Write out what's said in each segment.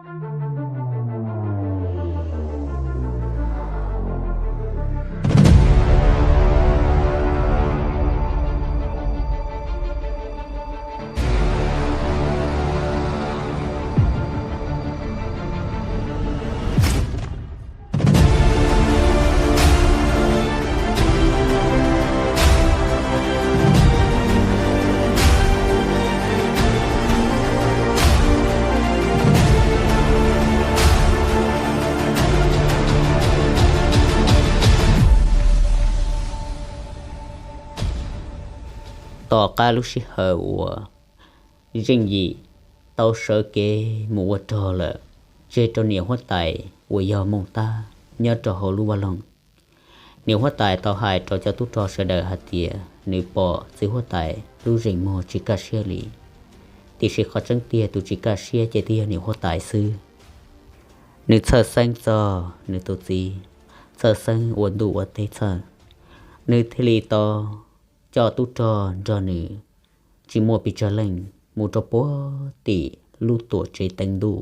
Tom qab lub sij hawm uas Zeej Yim tau sawv kev mus ua rog lawm, tseg rau niam huab tais uas yog Mooj Tab nyob rau hauv lub vaj loog. Niam huab tais tau hais rau cov tub rog sawv daws hais tias nws pom txiv huab tais lub zeem muag tsis kaj siab li, tiam sis qhov tseeb tiag tus tsis kaj siab ces twb yog niam huab tais xwb. Nws txhawj xeeb txog nws tus txiv, txhawj xeeb ua ntuj ua teb txhawj, nws thiaj li tau coj tub rog nrog nws tsis muaj pes tsawg leej mus rau puag tim lub tuam tsev teev ntuj,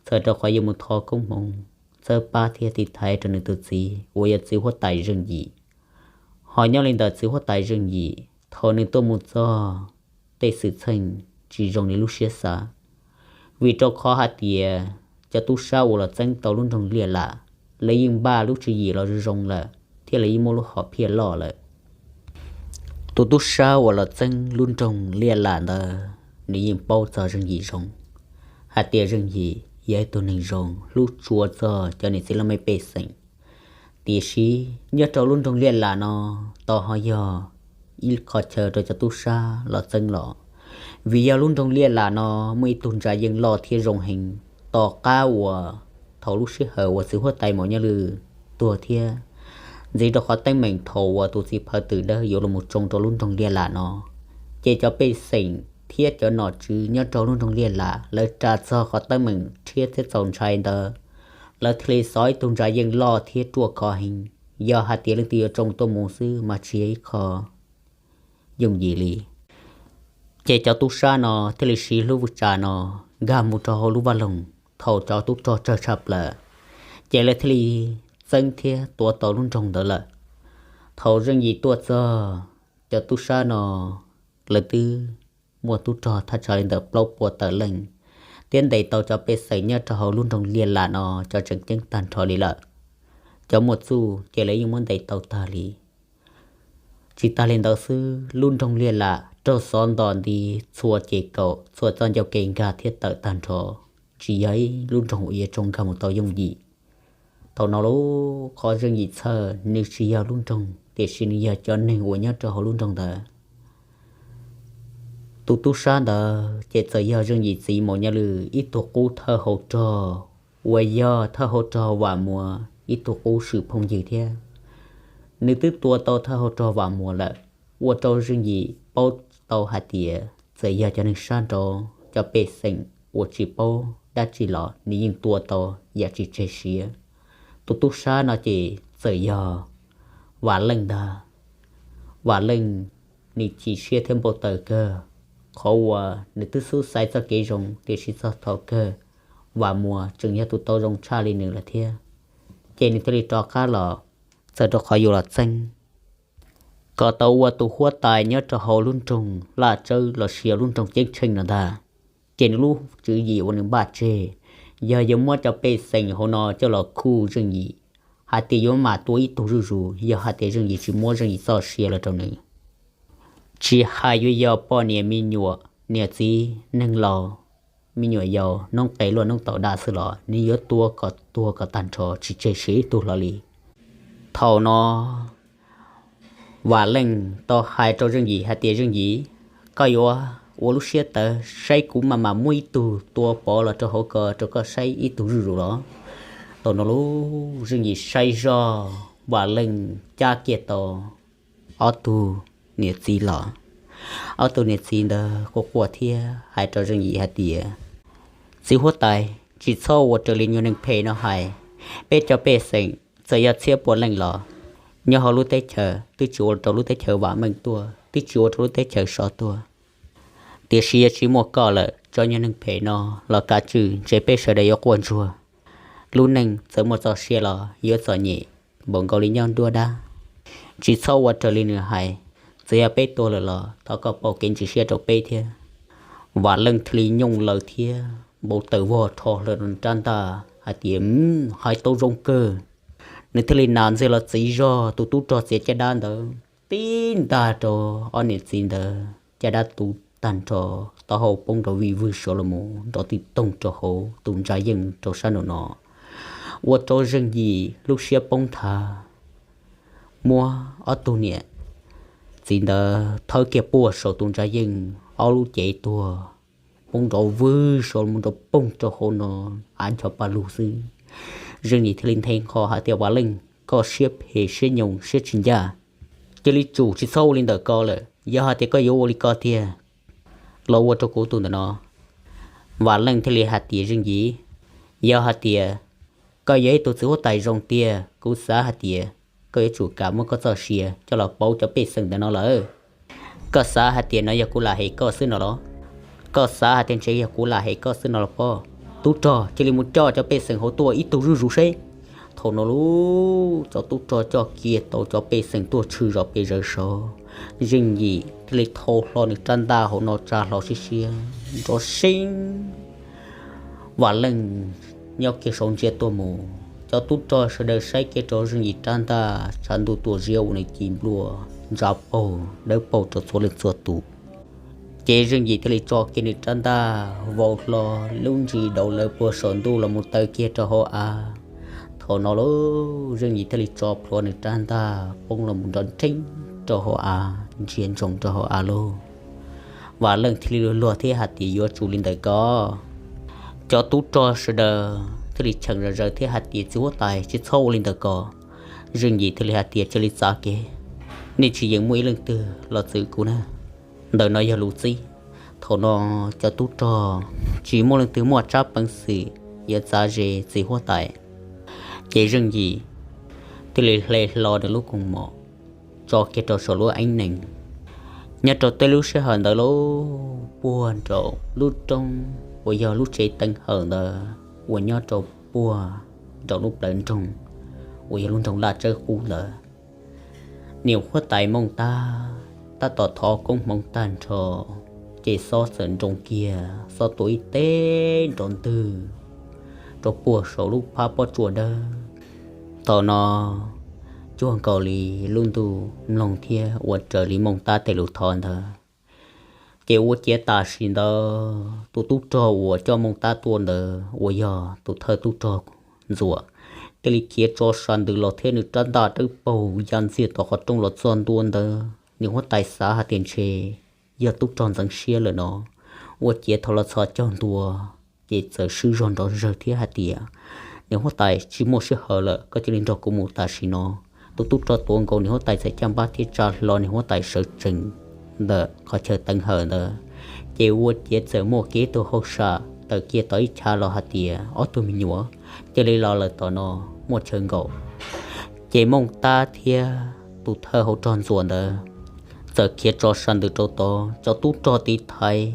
txhawm rau qhov yuav mus thov koob hmoov txhawb pab thiab tiv thaiv rau nws tus txiv uas yog txiv huab tais Zeej Yim. Ho nyob li ntawm txiv huab tais Zeej Yim, thaum nws tuaj mus txog tej xwm txheej tsis zoo li lub siab xav, vim rau qhov hais tias cov tub sab uas los txeeb tau lub nroog Liaj Lam, lawv yeej npaj lub tswv yim los zoo zoo lawm thiab lawv yeej muaj lub hom phiaj loj lawm. Tus tub sab uas los txeeb lub nroog Liaj Lam ntawd, nws yeej paub txog Zeej Yim zoo, hais tias Zeej Yim yog ib tug neeg zoo hlub tshua txog cov niam txiv laj mej pej xeem. Tiam sis nyob rau lub nroog Liaj Lam no, tau ho yog ib qho chaw rau cov tub sab los txeeb los, vim yog lub nroog Liaj Lam no muaj ib tug ntsa yeej loj thiab zoo heev. Tom qab uas thaum lub sij hawm uas txiv huab tais Maum Nyaj Lwm tuag thiab ntxiv rau qhov teeb meem thaum uas tus txiv phawv twm dawb yuav los mus tsoo rau lub nroog Liaj Lam no, ces cov pej xeem thiab cov nom tswv nyob rau lub nroog Liaj Lam lawv ras txog qhov teeb meem rhiab thiab txaus ntshai ntawd, lawv thiaj li xov ib tug ntsa yeej loj thiab ruaj khov heev. Yog hais tias leej twg yuav tsoo tuaj mus xwb mas tsis yog ib qho yooj yim li. Ces cov tub sab no thiaj li siv lub vwj tsa no nkag mus rau hauv lub vaj loog. Thaum cov tub rog tsawg tshaj plaws, ces lawv thiaj li txeeb thiab tua tau lub nroog ntawd lawm. Thaum Zeej Yim tuaj txog, cov tub sab no lawv twb muaj tub rog thaj tsam li ntawm plaub puas tawm leej, thiab ntes tau cov pej xeem nyob rau hauv lub nroog Liaj Lam no cov tseem ceeb tag nrho li lawm. Cov muaj txuj ces lawv yeej muab ntes tau tag li. Tsis tas li ntawd xwb, lub nroog Liaj Lam raug xov nto nti txhua ces kaum, txhua txoj ncauj kev nkag thiab tawm tag nrho, tsis yog ib lub nroog uas yuav tsoo nkag mus tau yooj yim. Thaum no lub qhov Zeej Yim txhawj, nws tsis yog lub nroog, tiam sis nws yog cov neeg uas nyob rau hauv lub nroog ntawd. Tus tub sab ntawd ces txawm yog Zeej Yim txiv Maum Nyaj Lwm ib tug qub thawj hauv rog, uas yog thawj hauv rog Vam Muas ib tug qub swm phooj ywg thiab. Nws twb tua tau thawj hauv rog Vam Muas lawm, ua rau Zeej Yim paub tau hais tias txawm yog cov neeg sab nraud, cov pej xeem uas tsis paub dab tsi los nws yeej tua tau yam tsis tseg siab. Tus tub sab no ces txawm yog Vam Leej ntag. Vam Leej nws chim siab thiab npau taws kawg, qhov uas nws twb xub xaiv txoj kev zoo, tiam sis txog thaum kawg Vam Muas tseem yog tus tau zoo tshaj li nws lawm thiab. Ces nws thiaj li rov qab los, txawm rau qhov yuav los txeeb kom tau ua tus huab tais nyob rau hauv lub nroog Laj Tsawb los sis lub nroog Ceeb Tsheej no ntag. Ces nws lub tswv yim uas nws npaj tseg yog yuav muab cov pej xeem hauv no coj los khuj Zeej Yim, hais tias yuav mam tua ib tug zuj zus yog hais tias Zeej Yim tsis muab Zeej Yim txoj sia los rau nws. Tsis hais yuav yog poj niam me nyuam, niam txiv, neeg laus, me nyuam yaus, noob qes luaj noob taus daj xwb los nws yuav tua kom tuag kom tag nrho tsis tseg siav ib tug hlo li. Thaum no Vam Leej tau hais rau Zeej Yim hais tias, Zeej Yim, koj yuav ua lub siab tawv saib kuv mam mam muab ib tug tua pov los rau hauv ko rau koj saib ib tug zuj zus los? Thaum no lub Zeej Yim saib zoj Vam Leej cab kiag tau ob tug niam txiv los. Ob tug niam txiv ntawd quaj quaj thiab hais rau Zeej Yim hais tias, Txiv huab tais, tsis txhob ua raws li nyuag neeg phem no hais. Peb cov pej xeem txawm yog txhiab pua leej los, nyob hauv lub teb chaws twb tsis ua rau lub teb chaws vam meej tuaj, twb tsis ua rau lub teb chaws sov tuaj. Tiam sis yog tsis muaj koj lawm, Tso nyuag neeg phem no los kav tswj, ntshe peb sawv daws yuav quaj ntsuag. Lub neej txawm muaj txoj sia los yuav txom nyem npaum nkaus li nyob nruab dab. Tsis txhob ua raws li nws hais, txawm yog peb tuag lawm los thov koj pauj kev ntxim siab rau peb thiab. Vam Leej thiaj li nyooj lawv thiab npau taws vog rho hlo rab ntaj hais tias, Hais tau zoo kawg. Nws thiaj li nas ntxiag los txiv zog tus tub rog txiav caj dab ntawd tib ntaj rau ob niam txiv ntawd caj dab tu tag nrho, taub hau poob rau vij vwg saud los mus nrov twb toog rau hauv tus ntsa yeej rau sab nraum no, ua rau Zeej Yim lub siab poob nthav. Muab ob tug niam txiv ntawd thawb kiag puag saum tus ntsa yeej, ob lub cev tuag poob nrov vwg saud los mus nrov poog rau hauv no, av ncho pa lug xwb. Zeej Yim thiaj li nthe nqho hais tias, Vam Leej, koj siab phem siab nyoos siab tsis ncaj, cia li tsum tsis txhob ua li ntawm ko lawm. Yog hais tias koj yuav ua li ko tiag los ua rau kuv tus ntawm no. Vam Leej thiaj li hais tias, Zeej Yim, yog hais tias koj yog ib tug txiv huab tais zoo tiag, kuv xav hais tias koj yuav tsum kam muab koj txoj sia coj los pauv cov pej xeem ntawm no lawm. Koj xav hais tias no yog kuv lam hem koj xwb no los? Koj xav hais tias ntshe yog kuv lam hem koj xwb no los pob? Tub rog, cia li mus coj cov pej xeem hauv tuaj ib tug zuj zus seb. Thaum no lauj, cov tub rog coj kiag tau cov pej xeem tuaj tshwm zom pes zaws saud, Zeej Yim thiaj li thau hlo nws rab ntaj hauv no tsa hlo siab siab nrov seeb. Vam Leej nyob kiag saud ntsia tuaj mus, cov tub rog sawv daws saib kiag rau Zeej Yim rab ntaj tshav ntuj tuaj ziab ua nws ci npluaj ntsa paug dawb paug rau txhua leej txhua tus. Ces Zeej Yim thiaj li tso kiag nws rab ntaj vau hlo lub ntsis dauv lawv puag saum ntuj los mus taw kiag rau hauv av. Thaum no lauj, Zeej Yim thiaj li tso plhuav nws rab ntaj poob los mus nrov nrheeb rau hauv av, ntsia ntsoov rau hauv av lauj. Vam Leej thiaj li luag luag thiab hais tias, Yuav tsum li ntawm ko. Cov tub rog sawv daws thiaj li cheem zom zaws thiab hais tias, Txiv huab tais, tsis txhob ua li ntawm ko. Zeej Yim thiaj li hais tias, Cia li txav kev, nej tsis yeem muaj ib leej twg los txwv kuv na. Ntawm no yog lus txib. Thaum no cov tub rog tsis muaj leej twg muaj tsab peev xwm yuav txav ze txiv huab tais. Ces Zeej Yim thiaj li hle hlo nws lub koos mom tso kiag rau saum lub eeb nees. Nyob rau tej lub sij hawm ntawd lauj, puag nraum lub roob uas yog lub tsev teev hawm ntawd uas nyob rau puag nraum lub plawv nroog uas yog lub nroog Laj Tsawb Qub ntawd, niam huab tais Mooj Tab tab tom thov koob hmoov tag nrho, ces xob txawm nroo kiag, xob tua ib teg nrov ntwg rau puag saum lub phab pob tsuas dawb. Thaum no cuag nkaus li lub ntuj mloog thiab ua raws li Mooj Tab tej lus thov ntawd. Ces ua ciav tam sim ntawd tus tub rog uas coj Mooj Tab tuaj ntawd uas yog tus thawj tub rog Ntxuam thiaj li khiav tso sa ntws los thiab nws rab ntaj dawb paug ya ntxiag tom qhov rooj los txog ntua ntawd. Niam huab tais xav hais tias ntshe yog tub rog ntxeev siab lawm no, ua ciav thaum los txhos caug ntua ces txawm swb zog nrov zawg thiab hais tias, Niam huab tais, tsis muaj sij hawm lawm, koj cia li nrog kuv mus tam sim no. Tus tub rog tuav nkaus niam huab tais txhais caj npab thiab tsa hlo niam huab tais sawv tsees ntawm qhov chaw teev hawm ntawd. Ces ua ciav txawm muaj kiag ib tug hauj sam tawm kiag tom ib chav los hais tias, Ob tug me nyuam, cia li los lawm tom no, muaj chaw nkaum. Ces Mooj Tab thiab tus thawj hauv rog Ntxuam ntawd txawm khiav tso sa ntws rau tod. Cov tub rog tiv thaiv,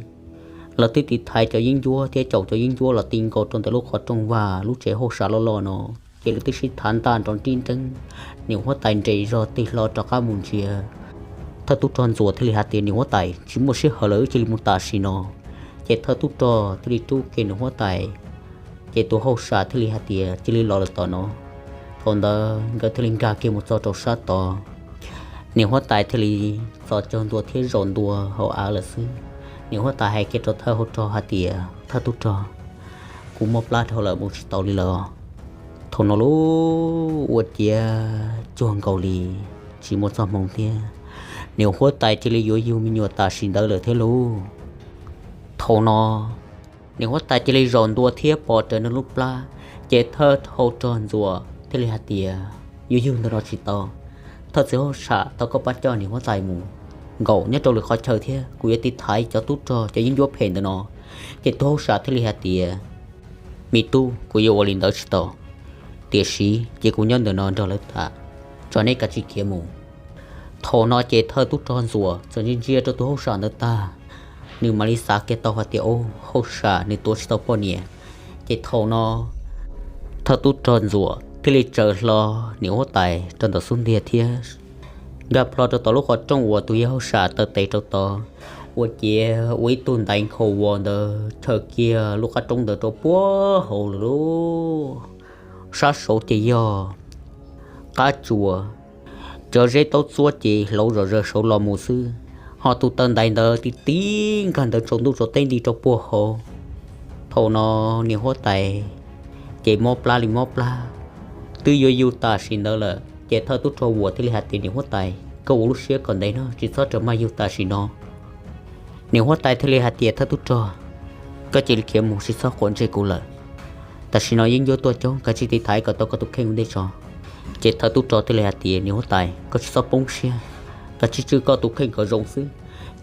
lawv twb tiv thaiv cov yeeb ncuab thiab caum cov yeeb ncuab los ti nkaus rau ntawm lub qhov rooj vag lub tsev hauj sam loj loj no. Ces lawv twb sib thav ntaj nrov nrib nreeb. Niam huab tais nres zog tig hlo rov qab mus ntsia, thawj tub rog Ntxuam thiaj li hais tias, Niam huab tais, tsis muaj sij hawm lawm, wb cia li mus tam sim no. Ces thawj tub rog thiaj li rub kiag niam huab tais, ces tus hauj sam thiaj li hais tias, Cia li los lawm tom no. Thaum ntawd nkawd thiaj li nkag kiag mus txog rau sab tod. Niam huab tais thiaj li txhos caug ntua thiab zaum ntua hauv av lawm xwb. Niam huab tais hais kiag rau thawj hauv rog hais tias, Thawj tub rog, kuv mob plab dhau lawm, mus tsis tau li lawm. Thaum no lauj, ua ciav cuag nkaus li tsis muaj txoj hmoo thiab, niam huab tais cia li yuav yug me nyuam tam sim ntawd lawm thiab lauj. Thaum no niam huab tais cia li zaum ntua thiab pov rawv nws lub plab. Ces thawj hauv rog Ntxuam thiaj li hais tias, Yuav yug ntawm no tsis tau, thawj txiv hauj sam, thov koj pab coj niam huab tais mus nkaum nyob rau lwm qhov chaw thiab, kuv yuav tiv thaiv cov tub rog cov yeeb ncuab phem ntawm no. Ces tus hauj sam thiaj li hais tias, Me tub, kuv yuav ua li ntawd tsis tau, tiam sis ces kuv nyob ntawm no nrog lawv tham, tso neb kav tsij khiav mus. Thaum no ces thawj tub rog Ntxuam txawm ntsia ntsia rau tus hauj sam ntawd tag, nws mam li xav kiag tau hais tias, Ub, hauj sam nws tuav tsis tau poj niam. Ces thaum no thawj tub rog ntxuam thiaj li tsaws hlo niam huab tais rau ntawm xub ntiag thiab nkag plho rau tom lub qhov rooj uas tus yawg hauj sam taw tes rau tod, ua ciav ua ib tug ntaiv nkhaus vos ntawd chaws kiag lub qab roob ntawd rau puag hauv lawm lauj. Sab saud ces yog qab tsuas, cov zeb taub txuab ces hlauv zom zaws saud los mus xwb, ho tus taw ntaiv ntawd tib tib nkag ntawd tsaus ntuj tsaus teb nti rau puag hauv. Thaum no niam huab tais ces mob plab li mob plab, twb yuav yug tam sim ntawd lawm ces thawj tub rog uas thiaj li hais tias, Niam huab tais, koj ua lub siab kom ntev no tsis txhob rawm maj yug tam sim no. Niam huab tais thiaj li hais tias, Thawj tub rog, koj cia li khiav mus tsis txhob quav ntsej kuv lawm. Tam sim no yeeb ncuab tuaj coob, kav tsij tiv thaiv kom tau koj tus kheej ua ntej tso. Ces thawj tub rog thiaj li hais tias, Niam huab tais, koj tsis txhob poob siab, kav tsij tswj koj tus kheej kom zoo xwb.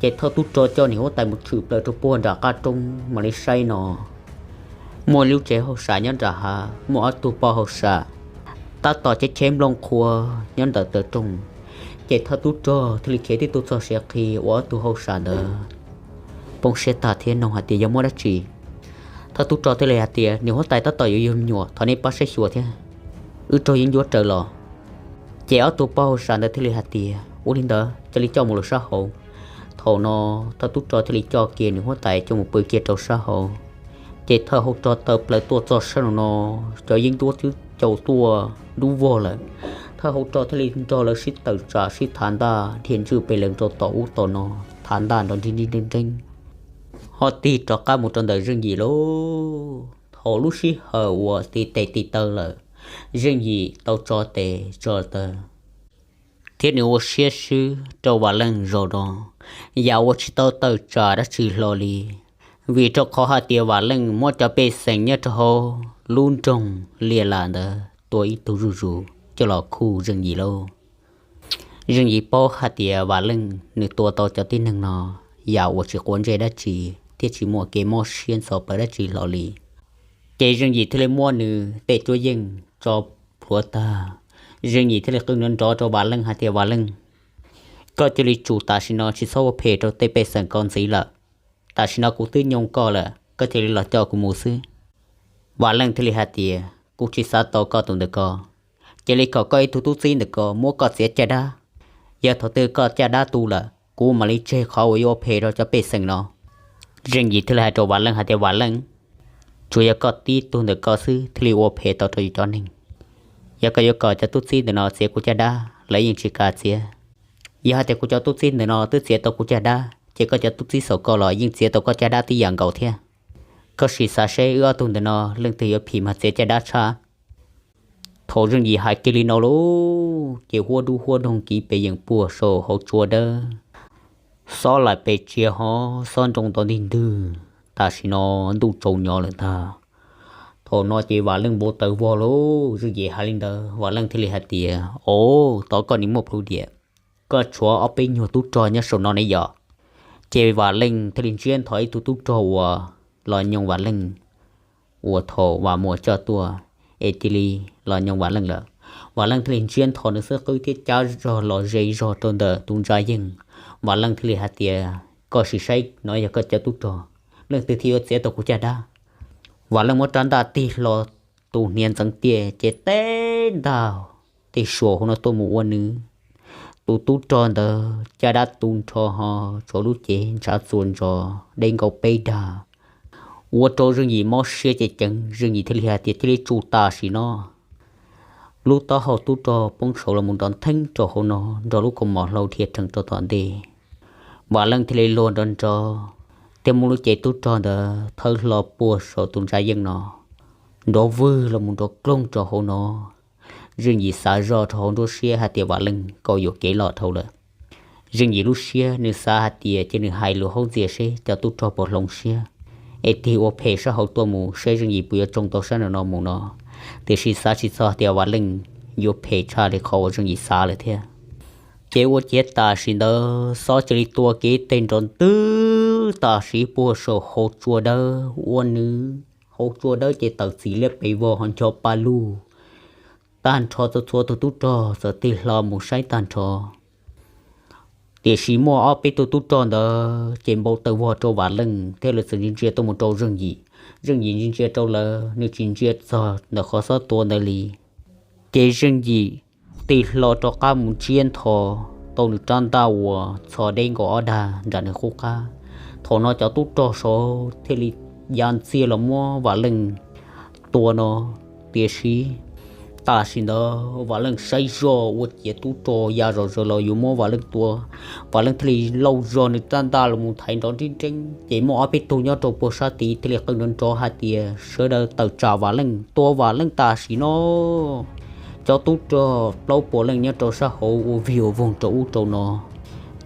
Ces thawj tub rog coj niam huab tais mus tshwm plaws rau puag nram qab roob mam li saib no muaj lub tsev hauj sam nyob nram hav, muaj ob tug poj hauj sam tab tom cheb cheb nplooj qhua nyob ntawm taw rooj. Ces thawj tub rog thiaj li khiav tib tug txog siav qhi ua ob tug hauj sam ntawd poob siab tag thiab nug hais tias, Yog muaj dab tsi? Thawj tub rog thiaj li hais tias, Niam huab tais tab tom yuav yug me nyuam, thov nej pab saib xyuas thiab, wb raug yeeb ncuab raws los. Ces ob tug poj hauj sam ntawd thiaj li hais tias, Ua li ntawd cia li coj mus lawm sab hauv. Thaum no thawj tub rog thiaj li coj kiag niam huab tais coj mus pw kiag rau sab hauv. Ces thawj hauv rog taw plaws tuaj txog sab no no, cov yeeb ncuab twb caum tuaj dub vog lawm. Thawj hauv rog thiaj li nrog lawv sib tawm tsam sib thav ntaj dhia ntswj pes lawm rau tom ub tom no, thav ntaj nrov nreeb nreeb nreeb nreeb, ho tig rov qab mus rau ntawm Zeej Yim lauj. Thaum lub sij hawm uas tiv tes tiv taw lawm, Zeej Yim tau tso tes tso taw thiab nws ua siab swb rau Vam Leej zaum no yam uas tsis tau tawm tsam dab tsi hlo li, vim rau qhov hais tias Vam Leej muab cov pej xeem nyob rau hauv lub nroog Liaj Lam ntawd tua ib tug zuj zus coj los khuj Zeej Yim lauj. Zeej Yim paub hais tias Vam Leej nws tua tau cov tib neeg no yam uas tsis quav ntsej dab tsi thiab tsis muaj kev mob siab ntxhov plawv dab tsi hlo li. Ces Zeej Yim thiaj li muab nws tej cuab yeej tso plhuav tag, Zeej Yim thiaj li qw nrov nrov rau Vam Leej hais tias, Vam Leej, koj cia li tsum tam sim no tsis txhob ua phem rau tej pej xeem ko ntxiv lawm. Tam sim no kuv twb nyoo koj lawm, koj cia li los coj kuv mus xwb. Vam Leej thiaj li hais tias, Kuv tsis xav tau koj tus ntawm ko. Cia li kom koj ib tug tub txib ntawm ko muab koj txiav caj dab. Yog thaum twg koj caj dab tu lawm, kuv mam li tseg qhov uas yuav ua phem rau cov pej xeem no. Zeej Yim thiaj li hais rau Vam Leej hais tias, Vam Leej, tsuas yog koj tib tug ntawm ko xwb thiaj li ua phem tau rau yus cov neeg. Yog koj yuav kom cov tub txib ntawm no txiav kuv caj dab, lawv yeej tsis kam txiav. Yog hais tias kuv cov tub txib ntawm no twb txiav tau kuv caj dab, ces koj cov tub txib saum ko los yeej txiav tau koj caj dab tib yam nkaus thiab. Koj sim xav seb wb ob tug ntawm no leej twg yuav phim mas txiav caj dab tshaj. Thaum Zeej Yim hais kiag li no lauj, ces huab dub huab doog kiv pes yeem puag saum hauv tsua dawb, xob laim pes tsia hov, xob nroo nto ntig ntwg. Tam sim no ntuj tsaus nyo lawm ntag. Thaum no ces Vam Leej npau taws vog lauj, Zeej Yim hais li ntawd Vam Leej thiaj li hais tias, Au, tod koj nim muaj plhu diam, koj tshuav ob peb nyuag tub rog nyob saum no ne yom. Ces Vam Leej thiaj li ntsiab nthos ib tug tub rog uas los nyoo Vam Leej, uas thaum Vam Muas coj tuaj es cia li los nyoo Vam Leej lawm. Vam Leej thiaj li ntsiab nthos nws xub qwb thiab cab zog los ze zog rau ntawm tus ntsa yeej. Vam Leej thiaj li hais tias, Koj sim saib no yog koj cov tub rog, leej twg thiaj yuav txiav tau kuv caj dab. Vam Leej muab rab ntaj tig hlo tus hniav ntxeev tiaj ces teb ntaj tej suas hauv no tuaj mus ua nws. Tus tub rog ntawd caj dab tu nrho ho tshuav lub cev ntshav txuas ntsos deb nkaus peb dag, ua rau Zeej Yim mob siab ceev ceev. Zeej Yim thiaj li hais tias, Cia li tsum tam sim no. Lub taub hau tub rog poob saud los mus nrov ntheeb rau hauv no nrog lub kaus mom hlau dhia rhees rau tom ntej. Vam Leej thiaj li luag nrov nrov thiab muab lub cev tub rog ntawd thawb hlo puag saum tus ntsa yeej no, nrov vwg los mus nrov kloog rau hauv no. Zeej Yim xav zoj rau hauv nruab siab hais tias, Vam Leej, koj yuam kev loj dhau lawm. Zeej Yim lub siab nws xav hais tias cia nws hais lus haub ntxias seb cov tub rog puas hloov siab es tig ua phem sab hauv tuaj mus seb Zeej Yim puas yuav tsoo tau sab nraum no mus no. Tiam sis xav tsis txog tias Vam Leej yuav phem tshaj li qhov uas Zeej Yim xav lawm thiab. Ces ua ciav tam sim ntawd xob cia li tua kiag tej nrov ntwg tam sim puag saum hauv tsua dawb ua nws. Hauv tsua dawb ces tawm txim liab pes vog ho ncho pa lug tag nrho, txhua txhua tus tub rog txawm tig hlo mus saib tag nrho. Tiam sis muaj ob peb tug tub rog ntawd ces npau taws vog rau Vam Leej thiab lawv txawm ntsia ntsia tuaj mus rau Zeej Yim. Zeej Yim ntsia ntsia rau lawv, nws tsis ntsia txog ntawm qhov xob tua ntawd li. Ces Zeej Yim tig hlo rov qab mus ntsiab ntho tau nws rab ntaj uas txho deb nkaus ob dag nram nws qub qab. Thaum no cov tub rog saud thiaj li ya ntxiag los muab Vam Leej tua no. Tiam sis tam sim ntawd Vam Leej saib zoj ua ciav tub rog ya zom zaws los yuav muab Vam Leej tua. Vam Leej thiaj li lauj zog nws rab ntaj los mus thaiv nrov nrib nreeb, ces muaj ob peb tug nyob rau puag sab tid thiaj li qw nrov nrov hais tias sawv daws tawm tsam Vam Leej, tua Vam Leej tam sim no. Cov tub rog plaub puas leej nyob rau sab hauv ua vig ua voog rau ub rau no,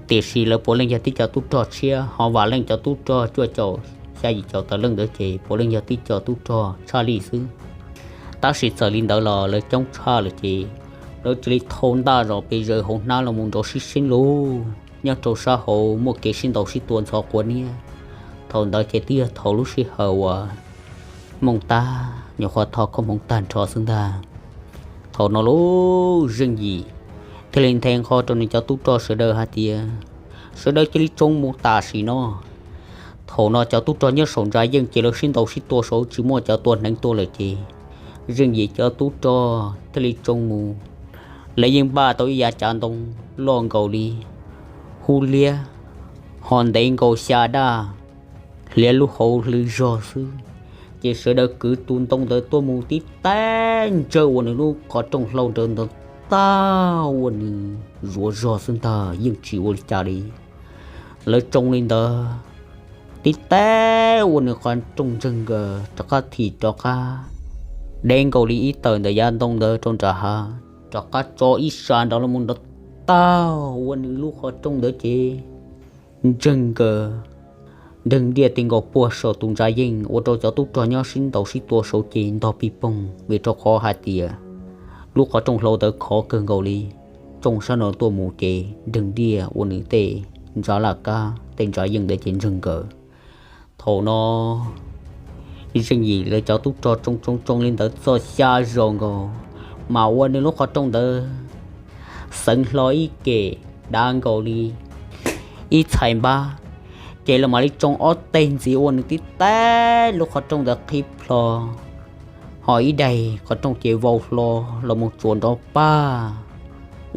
tiam sis lawv puav leej yog tib co tub rog tshiab, ho Vam Leej cov tub rog cuaj caum xya yim caum tawm leej ntawd ces puav leej yog tib co tub rog tshaj lij xwb. Tab sis txawm li ntawd los lawv coob tshaj lawm ces lawv cia li thau ntaj zom pes zaws hauv hnab los mus nrov sib seeb lauj. Nyob rau sab hauv muaj kev sib ntaus sib tua ntxhov quav niab. Thaum ntawd ces twb yog thaum lub sij hawm uas mooj tab nyuam qhuav tho koob hmoov tag nrho xwb ntag. Thaum no lub Zeej Yim thiaj li nthe nqho rau nws cov tub rog sawv daws hais tias sawv daws cia li tsoo mus tam sim no. Thaum no cov tub rog nyob saum ntsa yeej ces lawv sib ntaus sib tua saud tsis muaj cov tua hneev tuaj lawm ces Zeej Yim cov tub rog thiaj li tsoo mus. Lawv yeej npaj tau ib yav cav ntoo loj nkaus li hub liab, ho ntev nkaus xya daj, hliav lub hauv hlwb zog xwb. Ces sawv daws kwv tus ntoo ntawd tuaj mus tib teb ntsawj ua nws lub qhov rooj hlau ntawd ntag, tag ua nws zuav zog xwb ntag, yeej tsis ua li cas li. Lawv tsoo li ntawd tib teb ua nws qhov rooj ntseeg nkaws rov qab thim rov qab deb nkaus li ib tawm ntawm yav ntoo ntawd rau nram hav, rov qab tso ib sab nrov los mus nrov tag ua nws lub qhov rooj ntawd ces ntseeg nkaws nreeg diaj ti nkaus puag saum tus ntsa yeej ua rau cov tub rog nyob sib ntaus sib tua saud ces ntog pij poog, vim rau qhov hais tias lub qhov rooj hlau ntawd khov kawg nkaus li. Tsoo sab no tuaj mus ces nreeg diaj ua nws tej ntsa laj kab tej ntsa yeej ntawd ces ntseeg nkaws. Thaum no Zeej Yim lawv cov tub rog tsoo tsoo tsoo li ntawd txog xya zaus nkaus, mas ua nws lub qhov rooj ntawd xeev hlo ib kem dav nkaus li ib txhais npab, ces lawv mam li tsoo ob teg ntxiv ua nws tib teb lub qhov rooj ntawd qhib plho, ho ib daim qhov rooj ces vau hlo los mus tsuas nrov pag,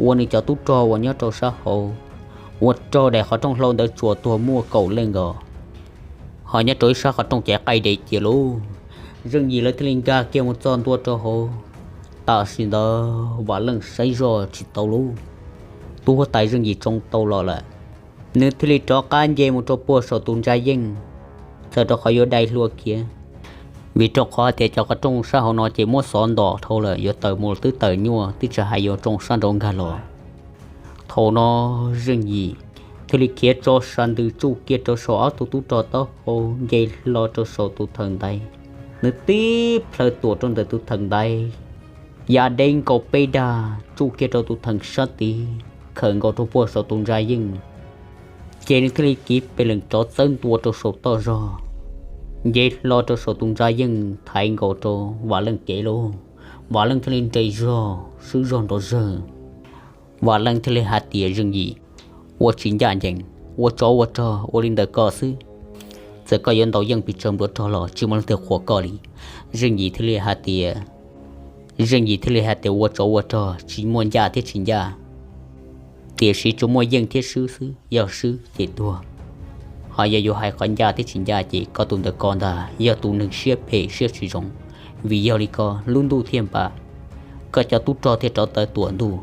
ua nws cov tub rog uas nyob rau sab hauv uas raug daim qhov rooj hlau ntawd tsuas tuag muaj kaum leej nkaus. Ho nyob rau ib sab qhov rooj ces qaij dev cia lauj. Zeej Yim lawv thiaj li nkag kiag mus txog ntua rau hauv. Tam sim ntawd Vam Leej saib zoj tsis tau lauj, tus huab tais Zeej Yim tsoo tau los lawm, nws thiaj li rov qab nce mus rau puag saum tus ntsa yeej, txawm rau qhov yuav dai hlua kiag, vim rau qhov tias cov qhov rooj sab hauv no ces muab xov ntom dhau lawm, yuav tawm mus twb tawm nyuaj, twb tsis hais yuav tsoo sab nraud nkag los. Thaum no Zeej Yim thiaj li khiav tso sa ntws tsuj kiag rau saum ob tug tub rog taub hau, nce hlo rau saum tus theem ntaiv. Nws tib plhaw tuam rau ntawm tus theem ntaiv, ya deb nkaus peb dag tsuj kiag rau tus theem sab tid, khawm nkaus rau puag saum tus ntsa yeej. Ces nws thiaj li kiv pes leem rov txawb ntua rau saum toj zog, nce hlo rau saum tus ntsa yeej thaiv nkaus rau Vam Leej kev lauj. Vam Leej thiaj li nres zog swb zog nrov zawg. Vam Leej thiaj li hais tias Zeej Yim, ua tsis ncaj ncees, ua tsov ua rog ua li ntawm koj xwb. Txawm koj yuav ntaus yeej pes tsawg npluav rog los tsis muaj leej twg qhuas koj li. Zeej Yim thiaj li hais tias, Zeej Yim thiaj li hais tias ua tsov ua rog tsis muaj ncaj thiab tsis ncaj, tiam sis tsuas muaj yeej thiab swb xwb, yog swb ces tuag. Ho yog yuav hais qhov ncaj thiab tsis ncaj ces koj tus ntawm ko ntag yog tus neeg siab phem siab tsis zoo, vim yog li ko lub ntuj thiaj npam, koj cov tub rog thiaj rov tawm tuam ntuj.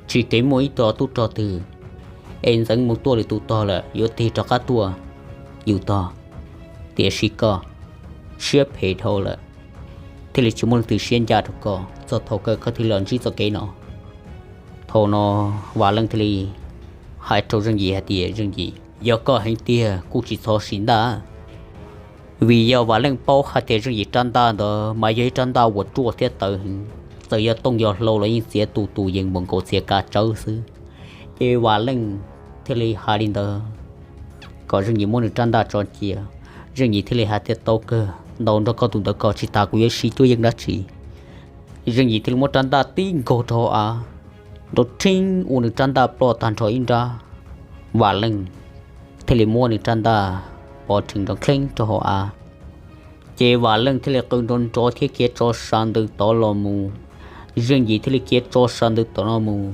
Tsis kev muaj ib co tub rog twg es ntxeev mus tuaj lwm tus tog lawm yuav tig rov qab tuaj yus tog, tiam sis koj siab phem dhau lawm, thiaj li tsis muaj leej twg siab ncaj rau koj, txog thaum kawg koj thiaj los ntsib txoj kev no. Thaum no Vam Leej thiaj li hais rau Zeej Yim hais tias, Zeej Yim, yog koj heev tiag kuj tsis txhob sim ntaj, vim yog Vam Leej paub hais tias Zeej Yim rab ntaj ntawd mas yog ib rab ntaj uas ruaj thiab tawv heev, txawm yog tooj yog hlau los yeej txiav tus tus yees npaum nkaus txiav kav tsawb xwb. Ces Vam Leej thiaj li hais li ntawd kom Zeej Yim muab nws rab ntaj tso cia. Zeej Yim thiaj li hais tias, Tau kawg, ntaus nrog koj tus ntawd ko tsis tas kuv yuav siv cuab yeej dab tsi. Zeej Yim thiaj li muab rab ntaj tib nkaug rau hauv av, nrov rheeb ua nws rab ntaj ploj tag nrho ib nrab. Vam Leej thiaj li muab nws rab ntaj pov rhees nrov kheeb rau hauv av. Ces Vam Leej thiaj li qw nrov nrov thiab khiav tso sav ntws tod los mus. Zeej Yim thiaj li khiav tso sav ntws tod los mus.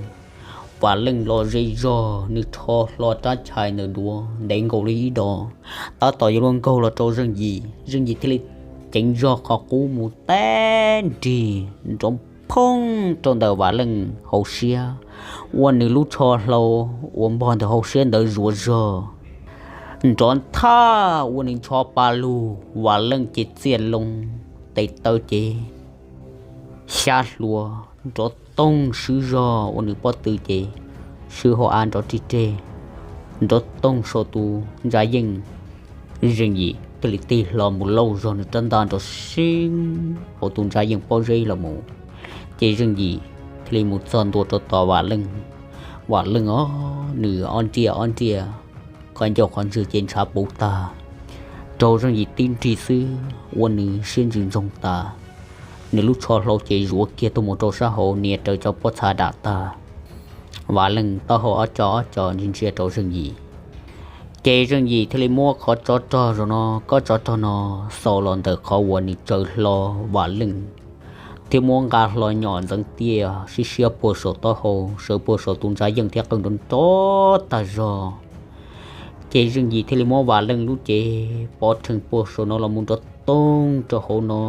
Vam Leej los ze zog, nws rho hlo rab chais ntawm duav ntev nkaus li ib dos, tab tom yuav luag nkaug los rau Zeej Yim. Zeej Yim thiaj li ceev zog qhov qub mus teb nrig nrov phooj rau ntawm Vam Leej hauv siab, ua nws lub tsho hlau uas npog ntawm hauv siab ntawd zuav zog nrov nthaj ua nws ncho pa lug. Vam Leej ces txiaj loo, tes taw ces xyab hluas nrov toog swb zog ua nws pob tw ces swb hauv av nrov rig reg, nrov toog saum tus ntsa yeej. Zeej Yim thiaj li tig hlo mus lauj zog nws rab ntaj nrov seeb hauv tus ntsa yeej pob zeb los mus. Ces Zeej Yim thiaj li mus txog ntua rau tom Vam Leej. Vam Leej os, nws ob nriaj ob nriaj, qhov ncauj qhov ntswg ces ntshav puv tag, raug Zeej Yim tib nrig xwb ua nws siab ntsws ntsoog tas. Nws lub tsho hlau ces zuav kiag tuaj mus rau sab hauv nias raws cov pob txha dam tag. Vam Leej taub hau ob co ob co ntsia ntsia rau Zeej Yim. Ces Zeej Yim thiaj li muab qhov tsov rog zaum no, kob tsov rog no xaus los ntawm qhov uas nws tsaws hlo Vam Leej, thiab muab nqa hlo nyom ntxeev tiaj sib siab puag saum taub hau, sawv puag saum tus ntsa yeej thiab qw nrov nrov tag zog. Ces Zeej Yim thiaj li muab Vam Leej lub cev pov rhees puag saum no los mus nrov toog rau hauv no,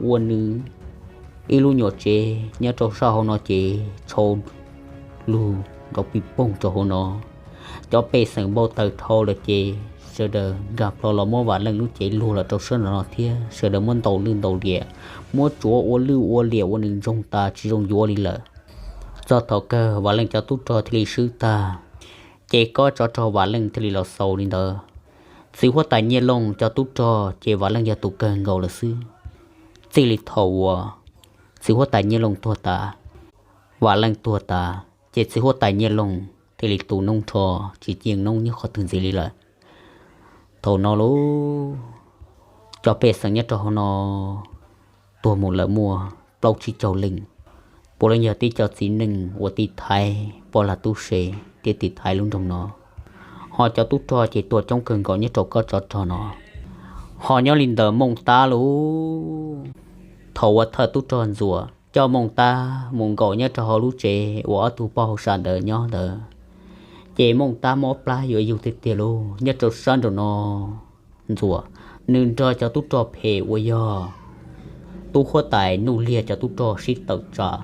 ua nws ib lub nyuam tsev nyob rau sab hauv no ces tshau lug nrov pij poog rau hauv no. Cov pej xeem npau taws dhau lawm ces sawv daws nkag plho los muab Vam Leej lub cev luag los rau sab nraum no thiab sawv daws muab ntaus lwj ntaus liam, muab tsuav ua lwj ua liam ua nws ntsoog tas tsis zoo yuav li lawm. Txog thaum kawg Vam Leej cov tub rog thiaj li swb tag, ces kob tsov rog Vam Leej thiaj li los xaus li ntawd. Txiv huab tais Nyiaj Looj cov tub rog ces Vam Leej yog tus kawg nkaus lawm xwb. Txij li thaum uas txiv huab tais Nyiaj Looj tuag tas, Vam Leej tuag tas ces txiv huab tais Nyiaj Looj thiaj li tu noob nrho, tsis yeej noob nyob qhov twg ntxiv li lawm. Thaum no lauj, cov pej xeem nyob rau hauv no tuag mus lawm muaj plaub tsib caug leej, puav leej yog tib co txiv neej uas tiv thaiv poj lag tub se thiab tiv thaiv lub nroog no. Ho cov tub rog ces tuag coob kawg nkaus nyob rau kob tsov rog no. Ho nyob li ntawm Mooj Tab lauj, thaum uas thawj tub rog Ntxuam coj Mooj Tab mus nkaum nyob rau hauv lub tsev uas ob tug poj hauj sam ntawd nyob ntawd, ces Mooj Tab mob plab yuav yug tiag tiag lauj. Nyob rau sab nraum no Ntxuam, nws nrog cov tub rog phem uas yog tub huab tais Nuj Liag cov tub rog sib tawm tsam,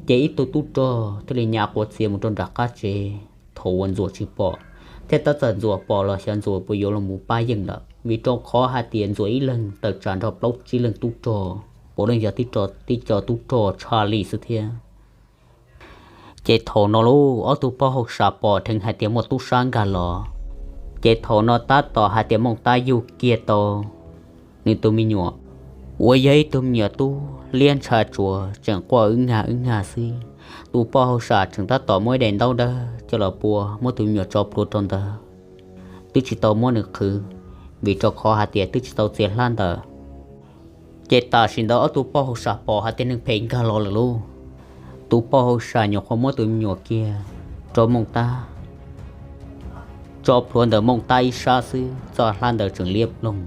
ces ib tug tub rog thiaj li nyas quav txiav mus rau nram qab tsev. Thaum uas Ntxuam tsis pom, thiab tab txawm Ntxuam pom los xyov Ntxuam puas yuav los mus pab yeej lawm, vim rau qhov hais tias Ntxuam ib leeg tawm tsam nrog plaub tsib leeg tub rog, puav leej yog tib co tub rog tshaj lij xwb thiab. Ces thaum no lauj, ob tug poj hauj sam pom dheev hais tias muaj tub sab nkag los, ces thaum no tab tom hais tias Mooj Tab yug kiag tau nws tus me nyuam, uas yog ib tug me nyuam tub liab ntsha tsuas tseem quaj wb nyag wb nyag xwb. Tus poj hauj sam tseem tab tom muab ib daim ntaub dawb coj los pua, muab tus me nyuam tso plhuav rau ntawd, twb tsis tau muab nws qhwv, vim rau qhov hais tias twb tsis tau txiav hlab ntawd. Ces tam sim ntawd ob tug poj hauj sam pom hais tias neeg phem nkag los lawm lauj, tus poj hauj sam nyuam qhuav muab tus me nyuam kiag rau Mooj Tab, tso plhuav ntawm Mooj Tab ib sab xwb, txoj hlab ntawd tseem liab ploog.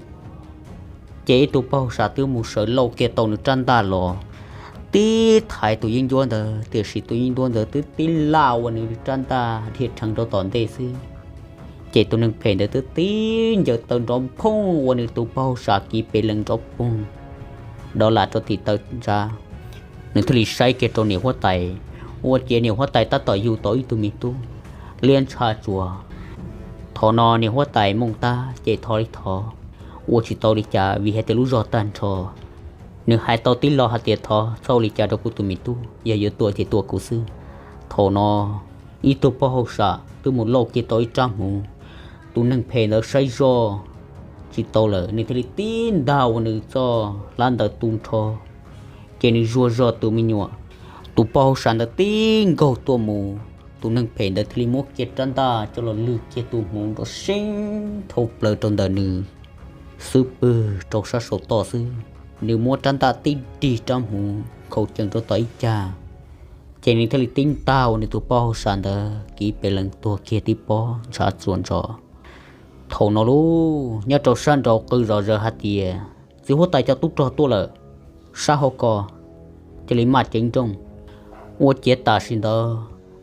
Ces ib tug poj hauj sam twb mus sawv lauj kiag tau nws rab ntaj los tib thaiv tus yeeb ncuab ntawd, tiam sis tus yeeb ncuab ntawd twb tib laj ua nws rab ntaj dhia rheev rau tom ntej xwb. Ces tus neeg phem ntawd twb tib ncaws taw nrov phooj ua nws tus poj hauj sam kiv pes lees nrov poog dov lam rau tim taw ntsa. Nws thiaj li saib kiag rau niam huab tais, ua ciav niam huab tais tab tom yug tau ib tug me tub liab ntsha tsuas. Thaum no niam huab tais Mooj Tab ces thov li thov, ua tsis tau li cas vim hais tias lub zog tag nrho. Nws hais tau tib lo hais tias thov txhob ua li cas rau kuv tus me tub, yog yuav tua ces tua kuv xwb. Thaum no ib tug poj hauj sam twb mus lauj kiag tau ib rab hmuv. Tus neeg phem ntawd saib zoj tsis tau lawm, nws thiaj li tib ntaj ua nws txoj hlab ntawd tu nrho, ces nws zuag zog tus me nyuam. Tus poj hauj sam ntawd tib nkaug tuaj mus, tus neeg phem ntawd thiaj li muab kiag rab ntaj coj los lwg kiag tus hmuv nrov seeb dhau plaws rau ntawm nws xub pwg rau sab saum toj xwb. Nws muab rab ntaj tib dig rab hmuv nkhaus cees rau tom ib cag, Ces nws thiaj li tib ntaj ua nws tus poj hauj sam ntawd kiv pes lees tuag kiag tib pob ntshav txuas ntsos. Thaum no lauj, nyob rau sab nraud qw zom zaws hais tias txiv huab tais cov tub rog tuaj lawm, sab hauv ko cia li maj ceev nrooj. Ua ciav tam sim ntawd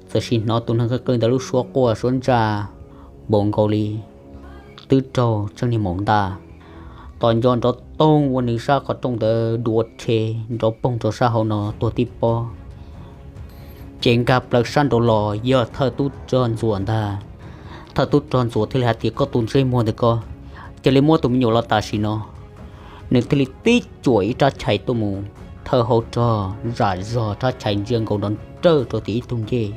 txawm sim hnov tus neeg qw qw ntawd lub suab quaj suab ntsaj npaum nkaus li twb raug tseeb niag maum ntaj. Tom nco nrov toog ua nws sab qhov rooj ntawd dua rhe nrov poog rau sab hauv no tuag tib pob. Ces nkag plaws sab nraud los yog thawj tub rog Ntxuam ntag. Thawj tub rog Ntxuam thiaj li hais tias, koj tus ntsej muag ntawm ko, cia li muab tus me nyuam los tam sim no. Nws thiaj li tib cuam ib rab chais tuaj mus, thawj hau rog zam zog rab chais ntsia nkaus nrov nrawj rau tim ib tug ncej.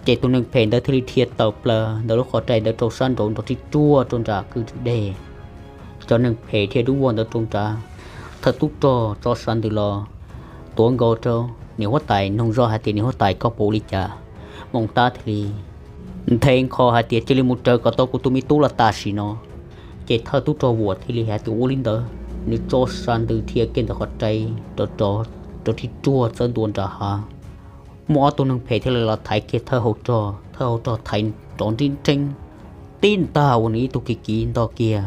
Ces tus neeg phem ntawd thiaj li dhia tawm plaws ntawm lub qhov rai ntawd rau sab nraud nrov rig ruag rau nram kwj deg. Cov neeg phem dhia dub vog ntawd rau nrad, thawj tub rog tso sav ntws los tuav nkaus rau niam huab tais, noog zoj hais tias, niam huab tais, koj puas ua li cas? Moos Tab thiaj li nthe nkho hais tias, cia li mus raws kom tau kuv tus me tub los tam sim no. Ces thawj tub rog Vuam thiaj li hais tias, ua li ntawd. Nws tso sav ntws dhia kiag ntawm qhov rai rov rov rig ruag txawb ntua nram hav. Muaj ob tug neeg phem thiaj li los thaiv kiag thawj hau rog, thawj hau rog thaiv nrov nrib nreeb tib ntag ua nws ib tug kiv kiv ntog kiag.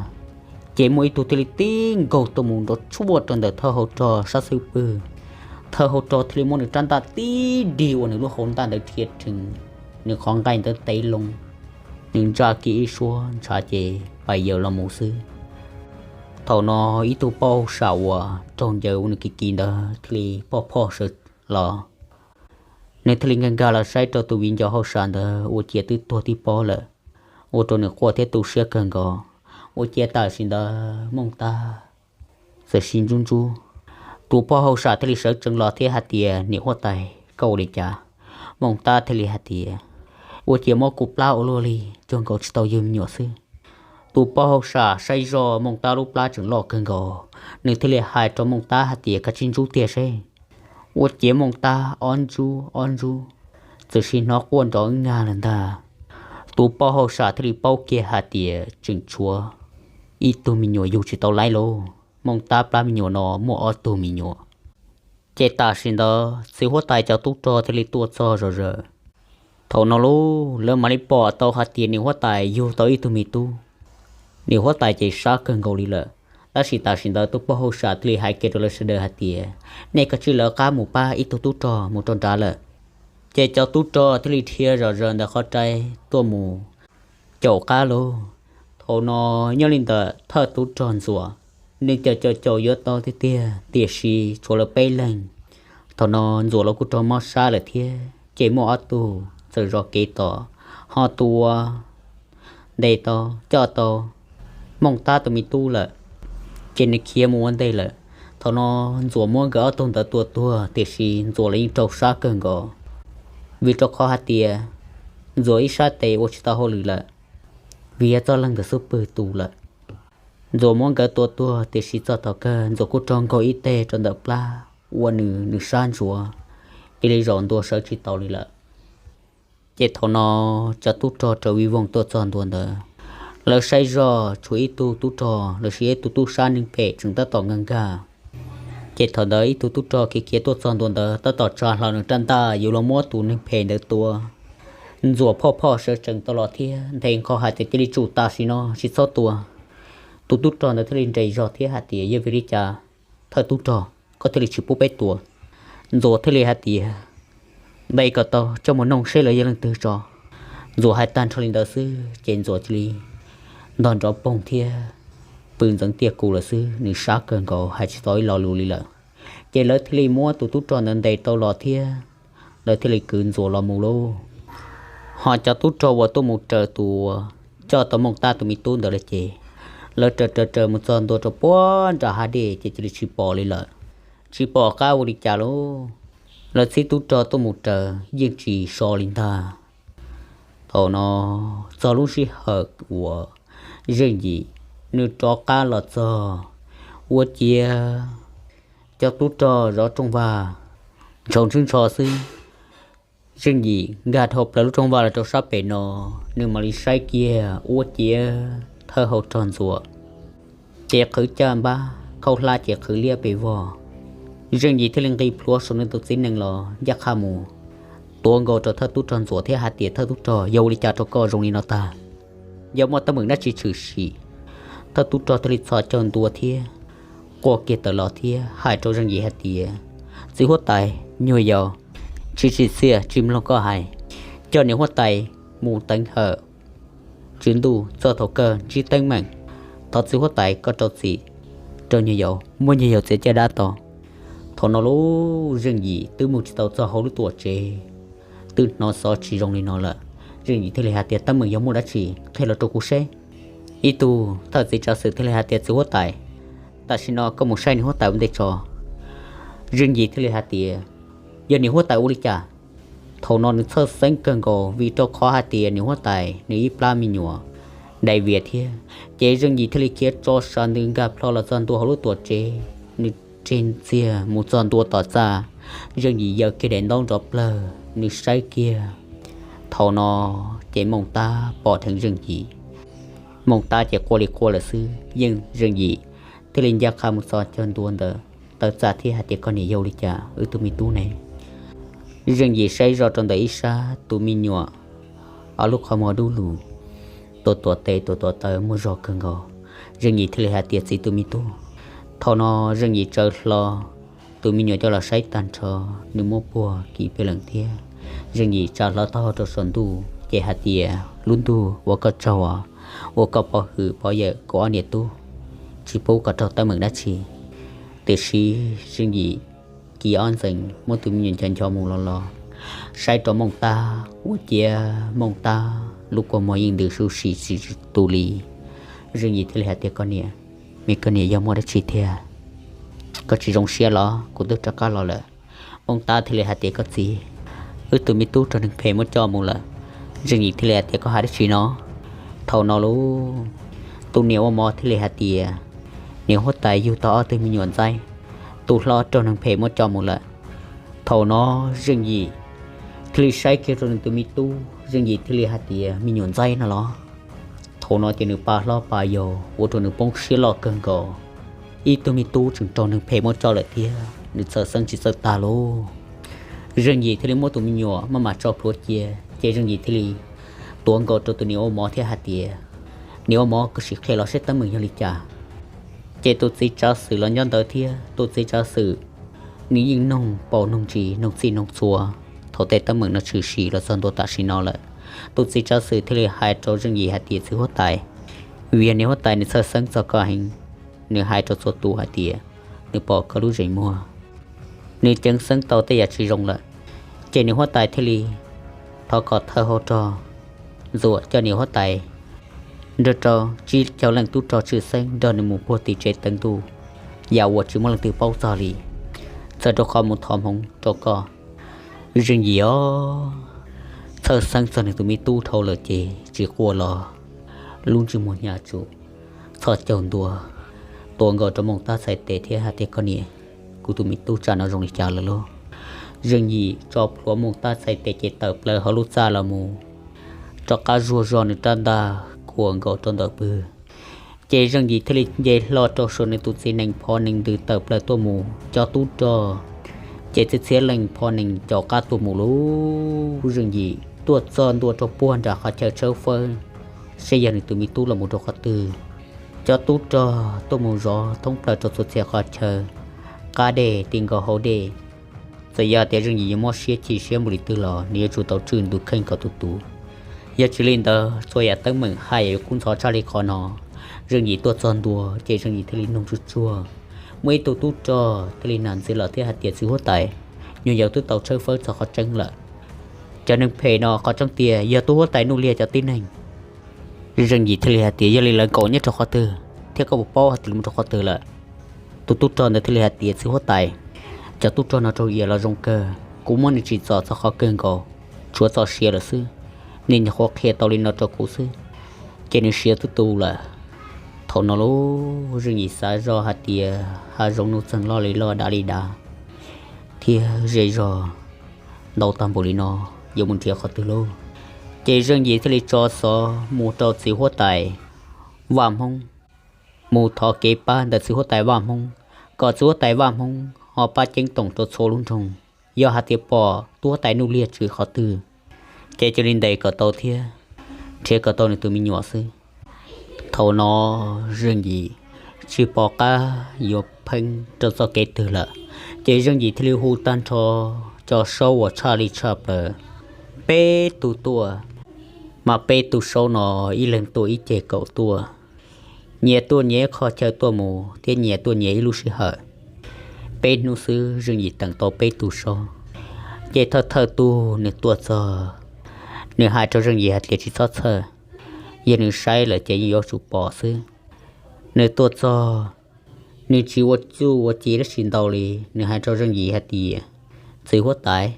Ces muaj ib tug thiaj li tib nkaug tuaj mus nrov tshuaj rau ntawm thawj hau rog sab xub pwg. Thawj hau rog thiaj li muab nws rab ntaj tib dig ua nws lub hau ntaj ntawd dhia rhees, nws qhov nqaij ntawd tev loo, nws ntsaj kiag ib suab ntshav ces pais yaws los mus xwb. Thaum no ib tug poj hauj sam uas raug ncaws ua nws kiv kiv ntawd thiaj li poj phoj sawv los. Nws thiaj li nkag nkag los saib rau tus viv ncaus hauj sam ntawd ua ciav twb tuag tib pob lawm, ua rau nws quaj thiab tu siab kawg nkaus. Ua ciav tam sim ntawd Moos Tab txawm sib ntsub ntsub. Tus poj hauj sam thiaj li sawv tsees los thiab hais tias, niam huab tais, koj ua li cas? Moos Tab thiaj li hais tias, ua ciav muab kuv plab ua luaj li, cuag nkaus tsis tau yug me nyuam xwb. Tus poj hauj sam saib zoj Moos Tab lub plab tseem loj kawg nkaus, nws thiaj li hais rau Moos Tab hais tias, koj cia li ntsub tiag seb. Ua ciav Moos Tab ob ntsub ob ntsub, txawm sim hnov quaj nrov ib nyag lawm ntag. Tus poj hauj sam thiaj li paub kiag hais tias tseem tshuav ib tug me nyuam yug tsis tau laib lauj. Moos Tab plab me nyuam no muaj ob tug me nyuam. Ces tam sim ntawd txiv huab tais cov tub rog thiaj li tuaj txog zom zaws. Thaum no lauj, lawv mam li pom tau hais tias niam huab tais yug tau ib tug me tub. Niam huab tais ces sab kawg nkaus li lawm. Tab sis tam sim ntawd tus poj hauj sam thiaj li hais kiag rau lawv sawv daws hais tias, nej kav tsij lawv qab mus pab ib tug tub rog mus rau nrad lawm. Ces cov tub rog thiaj li dhia zom zaws ntawm qhov rai tuaj mus caum qab lauj. Thaum no nyob li ntawm thawj tub rog Ntxuam, nws caum caum caum yuav tau tiag tiag, tiam sis tshuav lawv peb leeg. Thaum no Ntxuam los kuj raug mob sab lawm thiab, ces muaj ob tug txawm zov kev tom, ho tus uas ntes tau coj tau Moos Tab tus me tub lawm, ces nws khiav mus ua ntej lawm. Thaum no Ntxuam muab nkawd ob tug ntawd tua tuag, tiam sis Ntxuam los yeej raug sab kawg nkaus, vim rau qhov hais tias Ntxuam ib sab tes ua tsis tau hauj lwm lawm, vim yog txoj leeg nkawd xub pwg tu lawm. Ntxuam muab nkawd tua tuag, tiam sis txog thaum kawg Ntxuam kuj raug nkaug ib teg rau ntawm plab, ua nws nws sab ntsuav, cia li zaum ntua sawv tsis tau li lawm. Ces thaum no cov tub rog raws vij voog tuaj txog ntua ntawd, lawv saib zoj tshuav ib tug tub rog los sis ib tug tub sab neeg phem tseem tab tom nkag nkag. Ces thaum ntawd ib tug tub rog khiav khiav tuaj txog ntua ntawd tab tom tsa hlo nws rab ntaj yuav los muab tus neeg phem ntawd tua. Ntxuam phoj phoj sawv tsees tau los thiab nthe nqho hais tias, cia li tsum tam sim no tsis txhob tua. Tus tub rog ntawd thiaj li nres zog thiab hais tias, yog vim li cas thawj tub rog koj thiaj li tsis pub peb tua? Ntxuam thiaj li hais tias, ntes kom tau coj mus noog seb lawv yog leej twg tso. Ntxuam hais tag nrho li ntawd xwb ces Ntxuam cia li ntog nrov poog thiab pw ntxeev tiaj kus lawm xwb, nws sab kawg nkaus hais tsis tau ib lo lus li lawm. Ces lawv thiaj li muab tus tub rog ntawd ntes tau los thiab lawv thiaj li kwv Ntxuam los mus lauj. Ho cov tub rog uas tuaj mus raws tus uas coj tau Mooj Tab tus me tub ntawd lawm ces lawv raws raws raws mus txog ntua rau puag nram hav dej ces cia li tsis pom li lawm. Tsis pom qab ua li cas lauj, lawv txhib tub rog tuaj mus raws yeej tsis so li ntag. Thaum no txog lub sij hawm uas Zeej Yim nws rov qab los txog, ua ciav cov tub rog zov rooj vag ntshau ntswb ntsho xwb. Zeej Yim nkag dhau plaws lub rooj vag los rau sab pem no, nws mam li saib kiag ua ciav thawj hau rog Ntxuam ces qhwv caj npab, khaub hlab ces qhwv liab pes vog. Zeej Yim thiaj li nqis plhuav saum nws tus txiv nees los ncaj qha mus, tuav nkaus rau thawj tub rog ntxuav thiab hais tias, Thawj tub rog, yog ua li cas rau koj zoo li no tag? Yog muaj teeb meem dab tsi tshwm sim? Thawj tub rog thiaj li txhos caug ntua thiab quaj kiag tawm los thiab hais rau Zeej Yim hais tias, Txiv huab tais, nyuag yaus tsis tsim txiaj tsis mloog koj hais, coj niam huab tais mus teev hawm Tswv Ntuj txog thaum kawg ntsib teeb meem. Thov txiv huab tais koj rau txim rau nyuag yaus, muab nyuag yaus txiav caj dab tau. Thaum no lub Zeej Yim twb mus tsis tau txog hauv lub tuam tsev, twb hnov xov tsis zoo li no lawm. Zeej Yim thiaj li hais tias, Teeb meem yog muaj dab tsi, qhia los rau kuv seb. Ib tug thawj txiv tsav xwm thiaj li hais tias, Txiv huab tais, tam sim no koj mus saib niam huab tais ua ntej tso. Zeej Yim thiaj li hais tias, Yog niam huab tais ua li cas? Thaum no nws txhawj xeeb kawg nkaus vim rau qhov hais tias niam huab tais nws ib plab me nyuam dai vias thiab. Ces Zeej Yim thiaj li khiav tso sas ntws nkag plho los txog ntua hauv lub tuam tsev, nws tseg ntxiag mus txog ntua tom txaj. Zeej Yim yaws kiag daim ntaub nrov plawg, nws saib kiag. Thaum no ces Mooj Tab pom dheev Zeej Yim. Mooj Tab ces quaj li quaj lawm xwb, yeej Zeej Yim thiaj li ncaj qha mus txog caug ntua ntawm taw txaj thiab hais tias, Koj niam, yog ua li cas wb tug me tub ne? Zeej Yim saib zoj rau ntawm ib sab, tus me nyuam ob lub qhov muag dub lug, tuam tuam tes tuam tuam taw muaj zog kawg nkaus. Zeej Yim thiaj li hais tias, Txiv, tus me tub. Thaum no Zeej Yim tsaws hlo tus me nyuam coj los saib tag nrho, nws muab puag kiag peb leeg thiab. Zeej Yim tsa hlo taub hau rau saum ntuj ces hais tias, Lub ntuj, ua koj tsaug os, ua koj pov hwm pov yawm kuv ob niam tub, tsis pub kom raug teeb meem dab tsi. Tiam sis Zeej Yim kiv ob ntxees muab tus me nyuam nco nco mus los los saib rau Mooj Tab, ua ciav Mooj Tab lub kua muag yeej ntws su sim tsis tu li. Zeej Yim thiaj li hais tias, Koj niam, me koj niam, yog muaj dab tsi thiab? Koj tsis zoo siab los? Kuv twb rov qab los lawm. Mooj Tab thiaj li hais tias, Koj txiv, wb tus me tub raug neeg phem muab coj mus lawm. Zeej Yim thiaj li hais tias, Koj hais dab tsi no? Thaum no lub tus niam ua mov thiaj li hais tias, Niam huab tais yug tau ob tug me nyuam ntxaib, tus hlob raug neeg phem muab coj mus lawm. Thaum no Zeej Yim thiaj li saib kiag rau nws tus me tub, Zeej Yim thiaj li hais tias, Me nyuam ntxaib no los? Thaum no ces nws pa hlob pa yau ua rau nws poob siab loj kawg nkaus. Ib tug me tub tseem raug neeg phem muab coj lawm thiab, nws txhawj xeeb tsis txawj tag lauj. Zeej Yim thiaj li muab tus me nyuam maj mam tso plhuav cia, ces Zeej Yim thiaj li tuav nkaus rau tus niam ua mov thiab hais tias, Niam ua mov, koj sim qhia los seb teeb meem yog li cas. Ces tus txiv tsav xwm los nyob ntawd thiab, tus txiv tsav xwm nws yeej noog paus noog ntsis, noog txij noog txhua thaum tej teeb meem no tshwm sim los txog ntua tam sim no lawm. Tus txiv tsav xwm thiaj li hais rau Zeej Yim hais tias, Txiv huab tais, vim yog niam huab tais nws txhawj xeeb txog koj heev, nws hais rau txhua tus hais tias nws pom koj lub zeem muag, nws ceev xeeb tau tej yam tsis zoo lawm. Ces niam huab tais thiaj li thov kom thawj hauv rog ntxuam coj niam huab tais nrog rau tsib caug leej tub rog tshwj xeeb nrog nws mus puag tim tsev teev ntuj, yam uas tsis muaj leej twg paub txog li, txawm rau qhov mus thov hmoov rau koj. Zeej Yim os, txhawj xeeb txog nws tus me tub dhau lawm ces tsis quaj los lub ntsej muag hnyav tsuj, txhos caug ntua, tuav nkaus rau Mooj Tab txhais tes thiab hais tias, Koj niam, kuv tus me tub tsam no zoo li cas lawm lauj? Zeej Yim tso plhuav Mooj Tab txhais tes ces tawm plaws hauv lub txaj los mus, rov qab zuag zog nws rab ntaj khuam nkaus rau ntawm pw. Ces Zeej Yim thiaj li nce hlo rau saum nws tus txiv nees phov nees ntws tawm plaws tuaj mus. Cov tub rog ces txhia txhia leej phov nees caum qab tuaj mus lauj. Zeej Yim tuaj txog ntua rau puag nram qhov chaw tshawb fawb, saib yog nws tus me tub los mus rau qhov twg. Cov tub rog tuaj mus zov thoob plaws rau txhua txhia qhov chaw, qab dej, ti nkaus hauv dej. Txawm yog tias Zeej Yim yuav mob siab chim siab npaum li twg los nws yuav tsum tau tswj ntu kheej kom tus tus. Yog tsis li ntawd txhua yam teeb meem haj yam yuav kub ntxhov tshaj li qhov no. Zeej Yim tuaj txog ntua ces Zeej Yim thiaj li nug tsuag tsuag. Muaj ib tug tub rog thiaj li nag ntxiv los thiab hais tias, Txiv huab tais, nyuag yaus twb tau tshawb fawb txog qhov tseeb lawm. Cov neeg phem no qhov tseeb tiag yog tub huab tais Nuj Liag cov tib neeg. Zeej Yim thiaj li hais tias, Yog li lawv nkaum nyob rau qhov twg thiab koj puas paub hais tias lawv mus rau qhov twg lawm? Tus tub rog ntawd thiaj li hais tias, Txiv huab tais, cov tub rog no rau iav los zoo kawg, kuv muab nws tsim txom txog qhov kawg nkaus, tshuav txoj sia lawm xwb. Nws nyuam qhuav qhia tau li no rau kuv xwb, ces nws siav twb tu lawm. Thaum no lub Zeej Yim xav zoj hais tias hav zoov nuj txeeg loj li loj dav li dav thiab zej zog ntau tag npaum li no, yuav mus nrhiav qhov twg lauj? Ces Zeej Yim thiaj li tso xov mus rau txiv huab tais Vaj Hmoob, mus thov kev pab ntawm txiv huab tais Vaj Hmoob, kom txiv huab tais Vaj Hmoob ho pab ceeb toom rau txhua lub nroog. yog hais tias pom tub huab tais Nuj Liag tswv qhov twg, ces cia li ntes kom tau thiab nrhiav kom tau nws tus me nyuam xwb. Thaum no Zeej Yim tsis pom qab yuav pheej rau txoj kev twg lawm, ces Zeej Yim thiaj li hu tag nrho cov saub uas tshaj li tshaj plaws peb tug tuaj, mas peb tug saub no ib leeg tuaj ib ceg kaum tuaj, nyias tuaj nyias ib qhov chaw tuaj mus thiab nyias tuaj nyias ib lub sij hawm. Peb hnub xwb Zeej Yim teem tau peb tug saub, ces thawj thawj tug nws tuaj txog, nws hais rau Zeej Yim hais tias tsis txhob txhawj, yog nws saib lawm ces yeej yuav tsum pom xwb. Nws tuaj txog, nws tsis ua txuj ua ci dab tsi ntau li, nws hais rau Zeej Yim hais tias, txiv huab tais,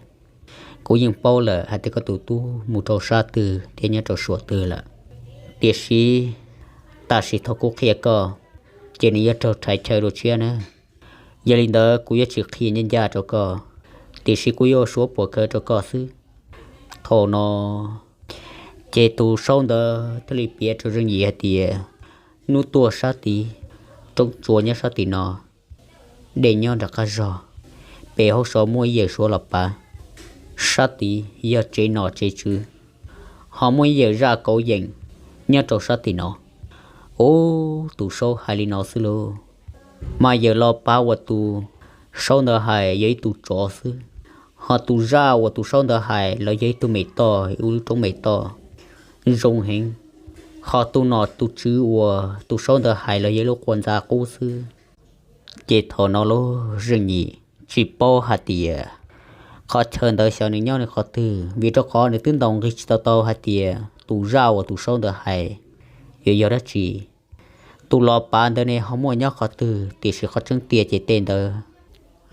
kuv yeej paub lawm hais tias koj tus tub mus rau sab twg thiab nyob rau suam twg lawm, tiam sis tam sim thaum kuv qhia koj, ces nws yuav raug rhais chaw dua tshiab na. Yog li ntawd kuv yuav tsis qhia ncaj ncaj rau koj, tiam sis kuv yuav ua suav puam khawv rau koj xwb. Thaum no ces tus saub ntawd thiaj li piav rau Zeej Yim hais tias, hnub tuaj sab tid, roob tsua nyob sab tim no, dej nyob nram qab zog, pem hauv saud muaj ib yawm suav los pav, sab tid yog tsev nom tsev tswv, ho muaj ib yawm zaj kauv yeem nyob rau sab tim no. Ub, tus saub hais li no xwb lauj, mas yawm los pav uas tus saub ntawd hais yog ib tug tsov xwb, ho tus zaj uas tus saub ntawd hais los yog ib tug me toj, ib lub roob me toj zoo heev, ho tus nom tus tswv uas tus saub ntawd hais los yog ib lub quas ntxa qub xwb. Ces thaum no lauj, Zeej Yim tsis paub hais tias qhov chaw ntawd xyov nws nyob nws qhov twg, vim rau qhov nws twb ntaus nqi tsis tau tau hais tias tus zaj uas tus saub ntawd hais yuav yog dab tsi. Tus los pav ntawd ne ho muaj nyob qhov twg, tiam sis qhov tseeb tiag ces tej ntawd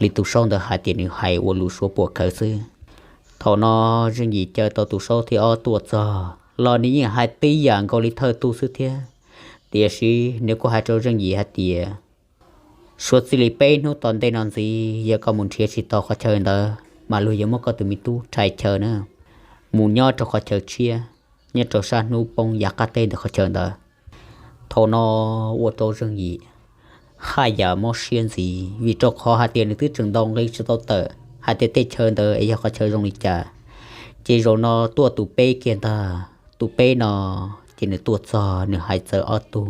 li tus saub ntawd hais tias nws hais ua lus suav puam khawv xwb. Thaum no Zeej Yim caw tau tus saub thib ob tuaj txog los nws yeej hais tib yam nkaus li thawj tug xwb thiab, tiam sis nws kuj hais rau Zeej Yim hais tias, suav txij li peb hnub tom ntej no ntxiv yog koj mus nrhiav tsis tau qhov chaw ntawd mas luag yuav muab koj tus me tub rhais chaw na, mus nyob rau qhov chaw tshiab, nyob rau sab hnub poob yav qab teb ntawm qhov chaw ntawd. Thaum no ua rau Zeej Yim haj yam mob siab ntxiv, vim rau qhov hais tias nws twb tseem ntaus nqi tsis tau tawm hais tias tej chaw ntawd es yog qhov chaw zoo li cas. Ces zaum no tuaj tus peb kiag ntag, tus peb no ces nws tuaj txog nws hais txawv ob tug.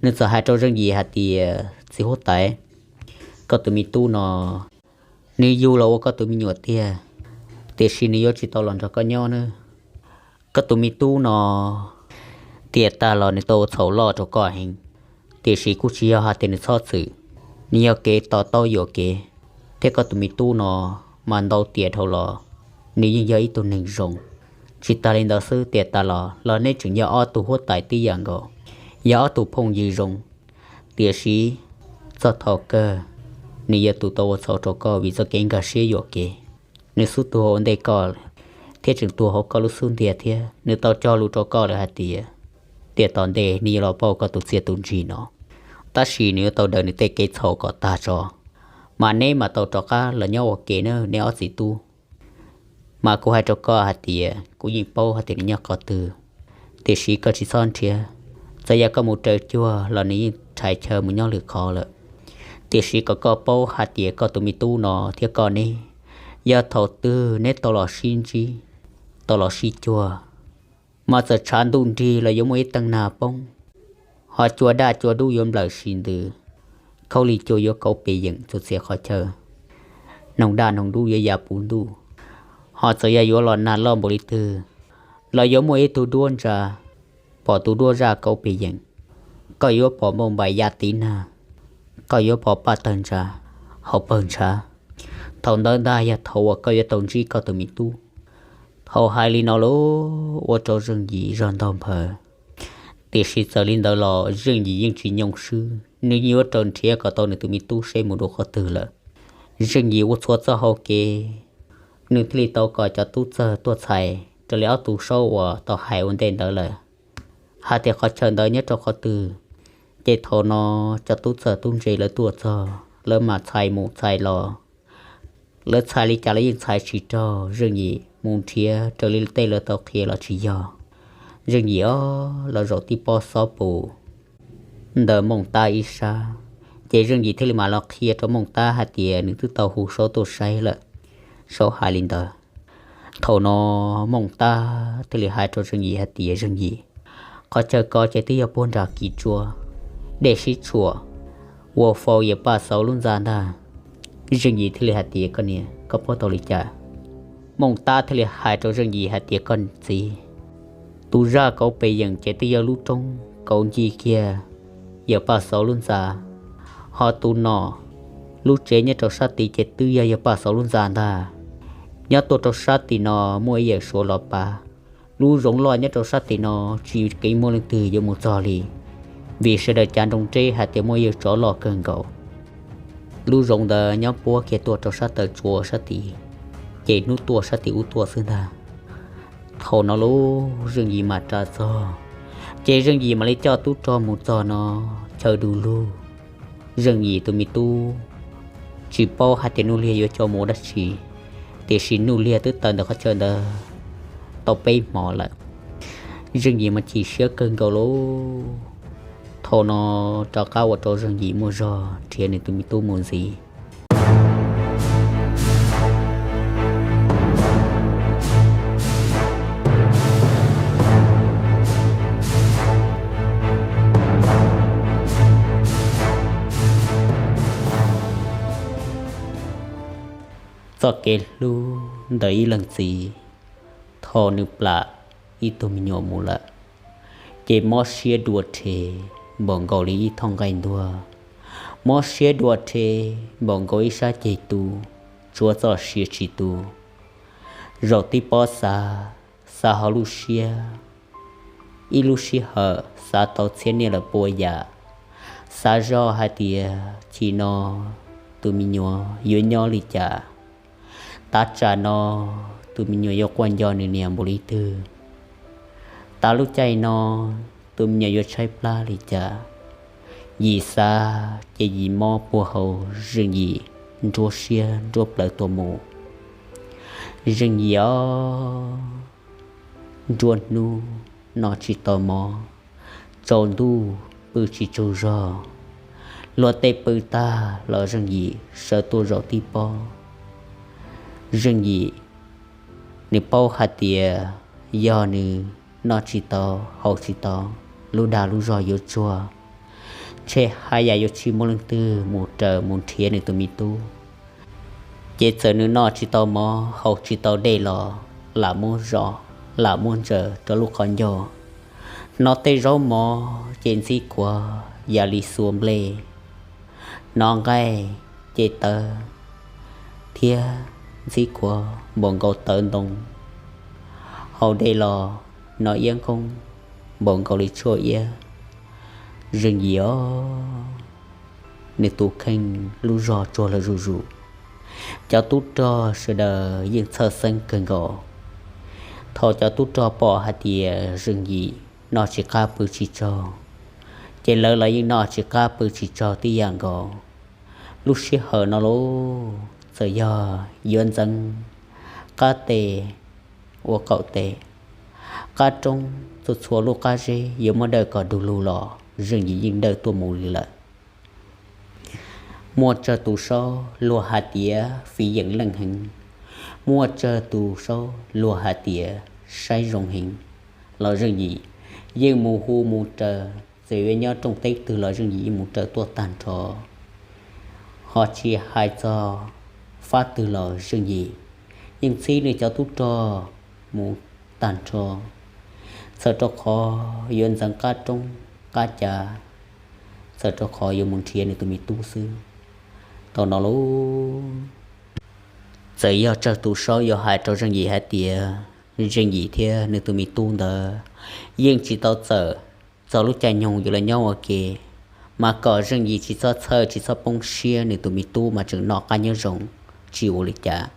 Nws txawm hais rau Zeej Yim hais tias, txiv huab tais, koj tus me tub no nws yug los ua koj tus me nyuam tiag, tiam sis nws yuav tsis tau los nrog koj nyob na. Koj tus me tub no tiam tas los nws tau ua txhaum loj rau koj heev, tiam sis kuj tsis yog hais tias nws txhob txwm, nws yog kev to taub yuam kev, thiab koj tus me tub no mas ntau tiam dhau los nws yeej yog ib tug neeg zoo. Tsis tas li ntawd xwb, tiam tas los los neb tseem yog ob tug huab tais tib yam nkaus, yog ob tug phooj ywg zoo, tiam sis txog thaum kawg nws yog tus tau ua txhaum rau koj vim txoj kev nkag siab yuam kev. Nws xub tuag ua ntej koj, thiab tseem tuag hauv koj lub xub ntiag thiab. Nws tau cog lus rau koj lawm hais tias tiam tom ntej nws yuav los pauj koj tus txiaj tus ntsig no, tab sis nws yuav tau daws nws tej kev txhaum kom tag tso, mas neb mam tau rov qab los nyob ua ke na neb ob txiv tub. Mas kuv hais rau koj hais tias kuv yeej paub hais tias nws nyob qhov twg, tiam sis koj tsis txhob nrhiav. Txawm yog koj mus raws cuag los nws yeej rhais chaw mus nyob lwm qhov lawm. Tiam sis kom koj paub hais tias koj tus me tub no thiab koj ne, yog thaum twg neb tau los sib ntsib, tau los sib cuag, mas txawm tshav ntuj nrig los yuav muaj ib teev nag poob, ho cua daj cua dub yuav nplawm sis ntws, khaub lig cua yuav kauv pes yeem txhua txhia qhov chaw, noog daj noog dub yuav ya puv ntuj, ho txawm yog yuav los nag loj npaum li twg los yuav muaj ib tug duab ntsa, pom tus duab zaj kauv pes yeem, koj yuav pom npauj npaim ya tiv nag, koj yuav pom paj tawg ntsa, hauv pawg ntshav. Thaum ntawd ntag yog thaum uas koj yuav tau ntsib koj tus me tub. Thaum hais li no lauj, ua rau Zeej Yim zog ntog nphaws. Tiam sis txawm li ntawd los Zeej Yim yeej tsis nyoo swb, nws yeej yuav raws nrhiav kom tau nws tus me tub seb mus dua qhov twg lawm. Zeej Yim ua txhua txoj hau kev, nws thiaj li tau kom cov tub txawg tuaj txhais raws li ob tug saub uas tau hais ua ntej ntawd lawm hais tias qhov chaw ntawd nyob rau qhov twg. Ces thaum no cov tub txawg tub ntse lawv tuaj txog, lawv mam txhais mus txhais los. Lawv txhais li cas lawv yeej txhais tsis raug Zeej Yim, mus nrhiav raws li tej lawv tau qhia los tsis yog. Zeej Yim ob los zaum tib pob xob pus ntawm Mooj Tab ib sab, ces Zeej Yim thiaj li mam los qhia rau Mooj Tab hais tias nws twb tau hu saub tuaj saib lawm. Saub hais li ntawd, thaum no Mooj Tab thiaj li hais rau Zeej Yim hais tias, Zeej Yim, qhov chaw ko ces twb yog puag nram kis tsua, dej sib tshuam, ua faus Yawm Paj Xauv lub ntxa ntag. Zeej Yim thiaj li hais tias, Koj niam, koj paub tau li cas? Mooj Tab thiaj li hais rau Zeej Yim hais tias, Koj txiv, tus zaj kauv pes yeem ces twb yog lub roob kauv ncig kiag Yawm Paj Xauv lub ntxa, ho tus nom lub tsev nyob rau sab tid ces twb yog Yawm Paj Xauv lub ntxa ntag. Nyob tuaj rau sab tim no muaj ib yawm suav los pav. Lub zoov loj nyob rau sab tim no tsis keev muaj leej twg yuav mus txog li, vim sawv daws cav nroo ntws hais tias muaj ib yawg tsov loj kawg nkaus. Lub zoov ntawd nyob puab kiag tuaj rau sab taw tsua sab tid, ces hnub tuaj sab tim ub tuaj xwb ntag. Thaum no lub Zeej Yim mam ras txog, ces Zeej Yim mam li coj tub rog mus txog no chaw du lug. Zeej Yim tus me tub tsis paub hais tias Nuj Liag yuav coj mus ua dab tsi, tiam sis Nuj Liag twb tawm ntawm qhov chaw ntawd tau peb hmo lawm. Zeej Yim mas chim siab kawg nkaus lauj. Thaum no rov qab ua rau Zeej Yim muaj zog nrhiav nws tus me tub mus ntxiv. Txoj kev hlub ntawm ib leej txiv, thaum nws plam ib tug me nyuam mus lawm, ces mob siab dua rhe npaum nkaus li ib thooj nqaij ntuag, mob siab dua rhe npaum nkaus ib sab ceg tu, tsuav txoj sia tsis tu. Zaum tib pob xav, xav hauv lub siab, ib lub sij hawm xav tau txhiab niaj lawm pua yam, xav zoj hais tias chim no tus me nyuam yuav nyob li cas, tav tsam no tus me nyuam yuav quaj nco nws niam npaum li twg, tav lub caij no tus me nyuam yuav tshaib plab li cas. Yim xav ces yim mob puag hauv Zeej Yim nruab siab nruab plawv tuaj mus. Zeej Yim os, nruab hnub noj tsis tau mov, tsaus ntuj pw tsis tsaug zog, luag tej pw tag los Zeej Yim sawv tuaj zaum tib pob. Zeej Yim, nws paub hais tias yog nws noj tsis tau haus tsis tau, lub dag lub zog yuav tsuag, ntshe haj yam yuav tsis muaj leej twg mus raws mus nrhiav nws tus me tub. Ces txawm nws noj tsis tau mov haus tsis tau dej los lam muab zom, lam muab ntsaws rau lub qhov ncauj. Hnov tej zaub mov ces ntxhib khuav yam li xua nplej, hnov nqaij ces tawv thiab ntxhib khuav npaum nkaus tawv ntoo, haus dej los hnov iab nkoob npaum nkaus li tshuaj iab. Zeej Yim os, nws tus kheej lub zog tsuag lawm zuj zus. Cov tub rog sawv daws yeej txhawj xeeb kawg nkaus. Thaum cov tub rog pom hais tias Zeej Yim noj tsis qab pw tsis tsaug, ces lawv los yeej noj tsis qab pw tsis tsaug tib yam nkaus. Lub sij hawm no lauj, txawm yog yuav ntxeev qab tes ua qaum tes, qab roob txhua txhua lub qab zeb yuav muab dawj kom du lug los Zeej Yim yeej dawj tuaj mus li lawm. Muaj tsawg tus saub luag hais tias fiv yeem leej heev, muaj tsawg tus saub luag hais tias saib zoo heev, los Zeej Yim yeej mus hu mus raws, txawm yuav nyob rooj teb twg los Zeej Yim yeej mus raws tuaj tag nrho. Ho tsis hais txog fab twg los Zeej Yim yeej txhib nws cov tub rog mus tag nrho, txawm rau qhov yuav ntxeev qab roob qab cav, txawm rau qhov yuav mus nrhiav nws tus me tub xwb. Thaum no lauj, txawm yog tsawg tus saub yuav hais rau Zeej Yim hais tias Zeej Yim thiab nws tus me tub ntawd yeej tsis tau txawm txog lub caij nyoog yuav los nyob ua ke, mas kom Zeej Yim tsis txhob txhawj tsis txhob poob siab, nws tus me tub mas tseem noj qab nyob zoo tsis ua li cas,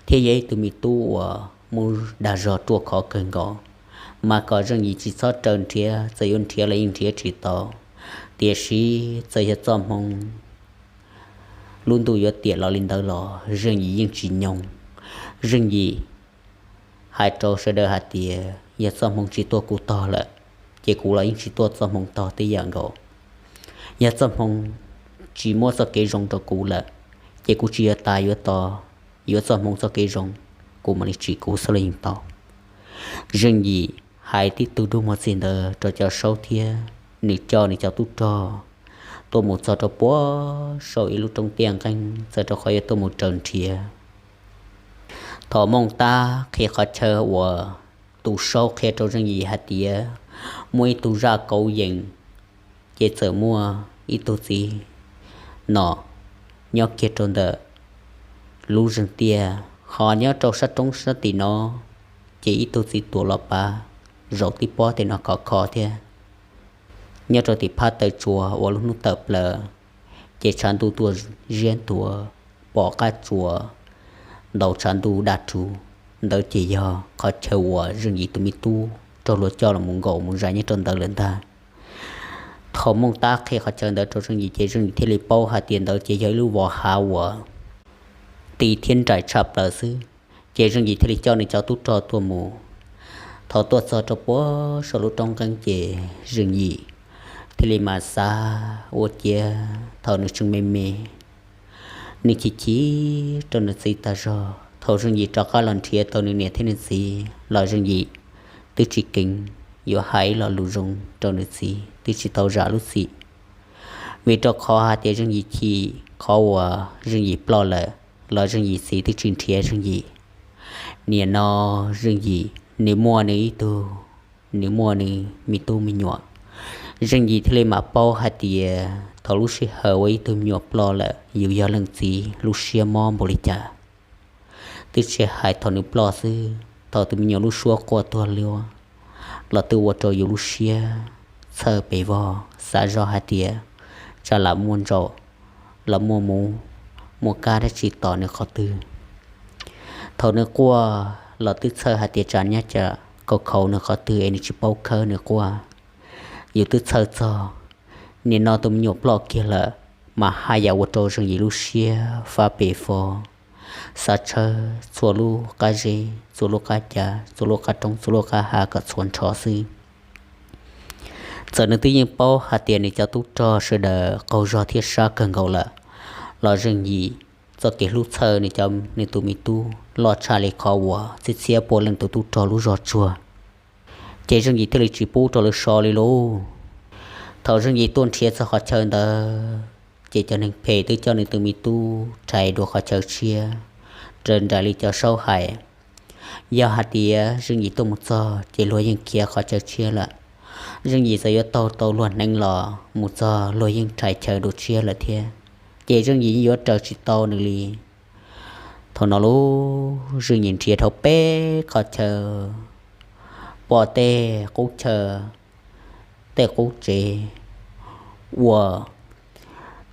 thiab yog ib tug me tub uas muaj dag zog ruaj khov kawg nkaus, mas kom Zeej Yim tsis txhob raws nrhiav, txawm yuav nrhiav los yeej nrhiav tsis tau. Tiam sis txawm yog txoj hmoo lub ntuj yuav tiam los li ntawd los Zeej Yim yeej tsis nyoo. Zeej Yim hais rau sawv daws hais tias yog txoj hmoo tsis tuaj kuv tog lawm, ces kuv los yeej tsis tuaj txoj hmoo tog tib yam nkaus. Yog txoj hmoo tsis muab txoj kev zoo rau kuv lawm, ces kuv tsis yuav tas yuav tod yuav txoj hmoov txoj kev zoo, kuv mam li tsim kuv xwb los yeej tau. Zeej Yim hais tib tug dua muag txij ntawd rau cov saub thiab nws coj nws cov tub rog tuaj mus txog rau puag saum ib lub roob tiaj nqeeb txawm rau qhov yuav tuaj mus raws nrhiav. Thaum Mooj Tab qhia qhov chaw uas tus saub qhia rau Zeej Yim hais tias muaj ib tug zaj kauv yees, ces txawm muaj ib tug txiv nom nyob kiag rau ntawm lub zeeg tiaj, ho nyob rau sab roob sab tim no ces ib tug txiv tuam los pav zaum tib pob tej no khov kho thiab. Nyob rau tim phab taw tsua uas lub hnub tawm plaws, ces tshav ntuj tuaj ziab ntuav pom qab tsuas ntaus tshav ntuj daj rhuv. Ntawd ces yog qhov chaw uas Zeej Yim tus me tub raug luag coj los mus nkaum mus zais nyob rau ntawd lawm ntag. Thaum Mooj Tab qhia qhov chaw ntawd rau Zeej Yim ces Zeej Yim thiaj li paub hais tias ntawd ces yog ib lub vos hav uas ti thiab nraim tshaj plaws xwb. Ces Zeej Yim thiaj li coj nws cov tub rog tuaj mus. Thaum tuaj txog rau puag saum lub roob nqeeb ces Zeej Yim thiaj li mas xav ua ciav thaum nws tseem me me, nws chim chim rau nws txiv tag zog. Thaum Zeej Yim rov qab los nrhiav tau nws niam thiab nws txiv los Zeej Yim twb tsis keev yuav hais ib lo lus zoo rau nws txiv, twb tsis tau zam lub txim. Vim rau qhov hais tias Zeej Yim chim qhov uas Zeej Yim ploj lawm los Zeej Yim txiv twb tsis nrhiav Zeej Yim. Nim no Zeej Yim nws muaj nws ib tug, nws muaj nws me tub me nyuam. Zeej Yim thiaj li mam paub hais tias thaum lub sij hawm uas ib tug me nyuam ploj lawm yus yog leej txiv lub siab mob npaum li cas. Twb tsis hais thaum nws ploj xwb, thaum tus me nyuam lub suab quaj tuag luaj los twb ua rau yus lub siab txhawj pes vog, xav zoj hais tias tsam lam muaj ntsaum los muaj muv, muaj kab dab tsi tom nws qhov twg. Thaum nws quaj los twb txhawj hais tias tsam nyab tsam kaus khauv nws qhov twg es nws tsis paub khawb nws quaj. Yus twb txhawj txog, nim no tus me nyuam ploj kiag lawm, mas haj yam ua rau Zeej Yim lub siab fab pes fo, xav tshawb txhua lub qab zeb, txhua lub qab cav, txhua lub qab roob, txhua lub qab hav kom txhua nrho xwb. Txawm nws twb yeej paub hais tias nws cov tub rog sawv daws qaug zog thiab sab kawg nkaus lawm, los Zeej Yim txoj kev hlub txhawj nws cov, nws tus me tub loj tshaj li qhov uas txhiab txhiab puav leej tus tub rog lub zog tsuag. Ces Zeej Yim thiaj li tsis pub rau lawv so li lauj. Thaum Zeej Yim tuaj nrhiav txog qhov chaw ntawd, ces cov neeg phem twb coj nws tus me tub rhais dua qhov chaw tshiab, raws nraim li cov saub hais. Yog hais tias Zeej Yim tuaj mus txog ces luag yeej khiav qhov chaw tshiab lawm. Zeej Yim txawm yuav taug tau luag hneev los mus txog luag yeej rhais chaw dua tshiab lawm thiab, ces Zeej Yim yeej yuav raws tsis tau nws li. Thaum no lauj, Zeej Yim nrhiav dhau peb qhov chaw, pom tej qub chaw, tej qub tsev uas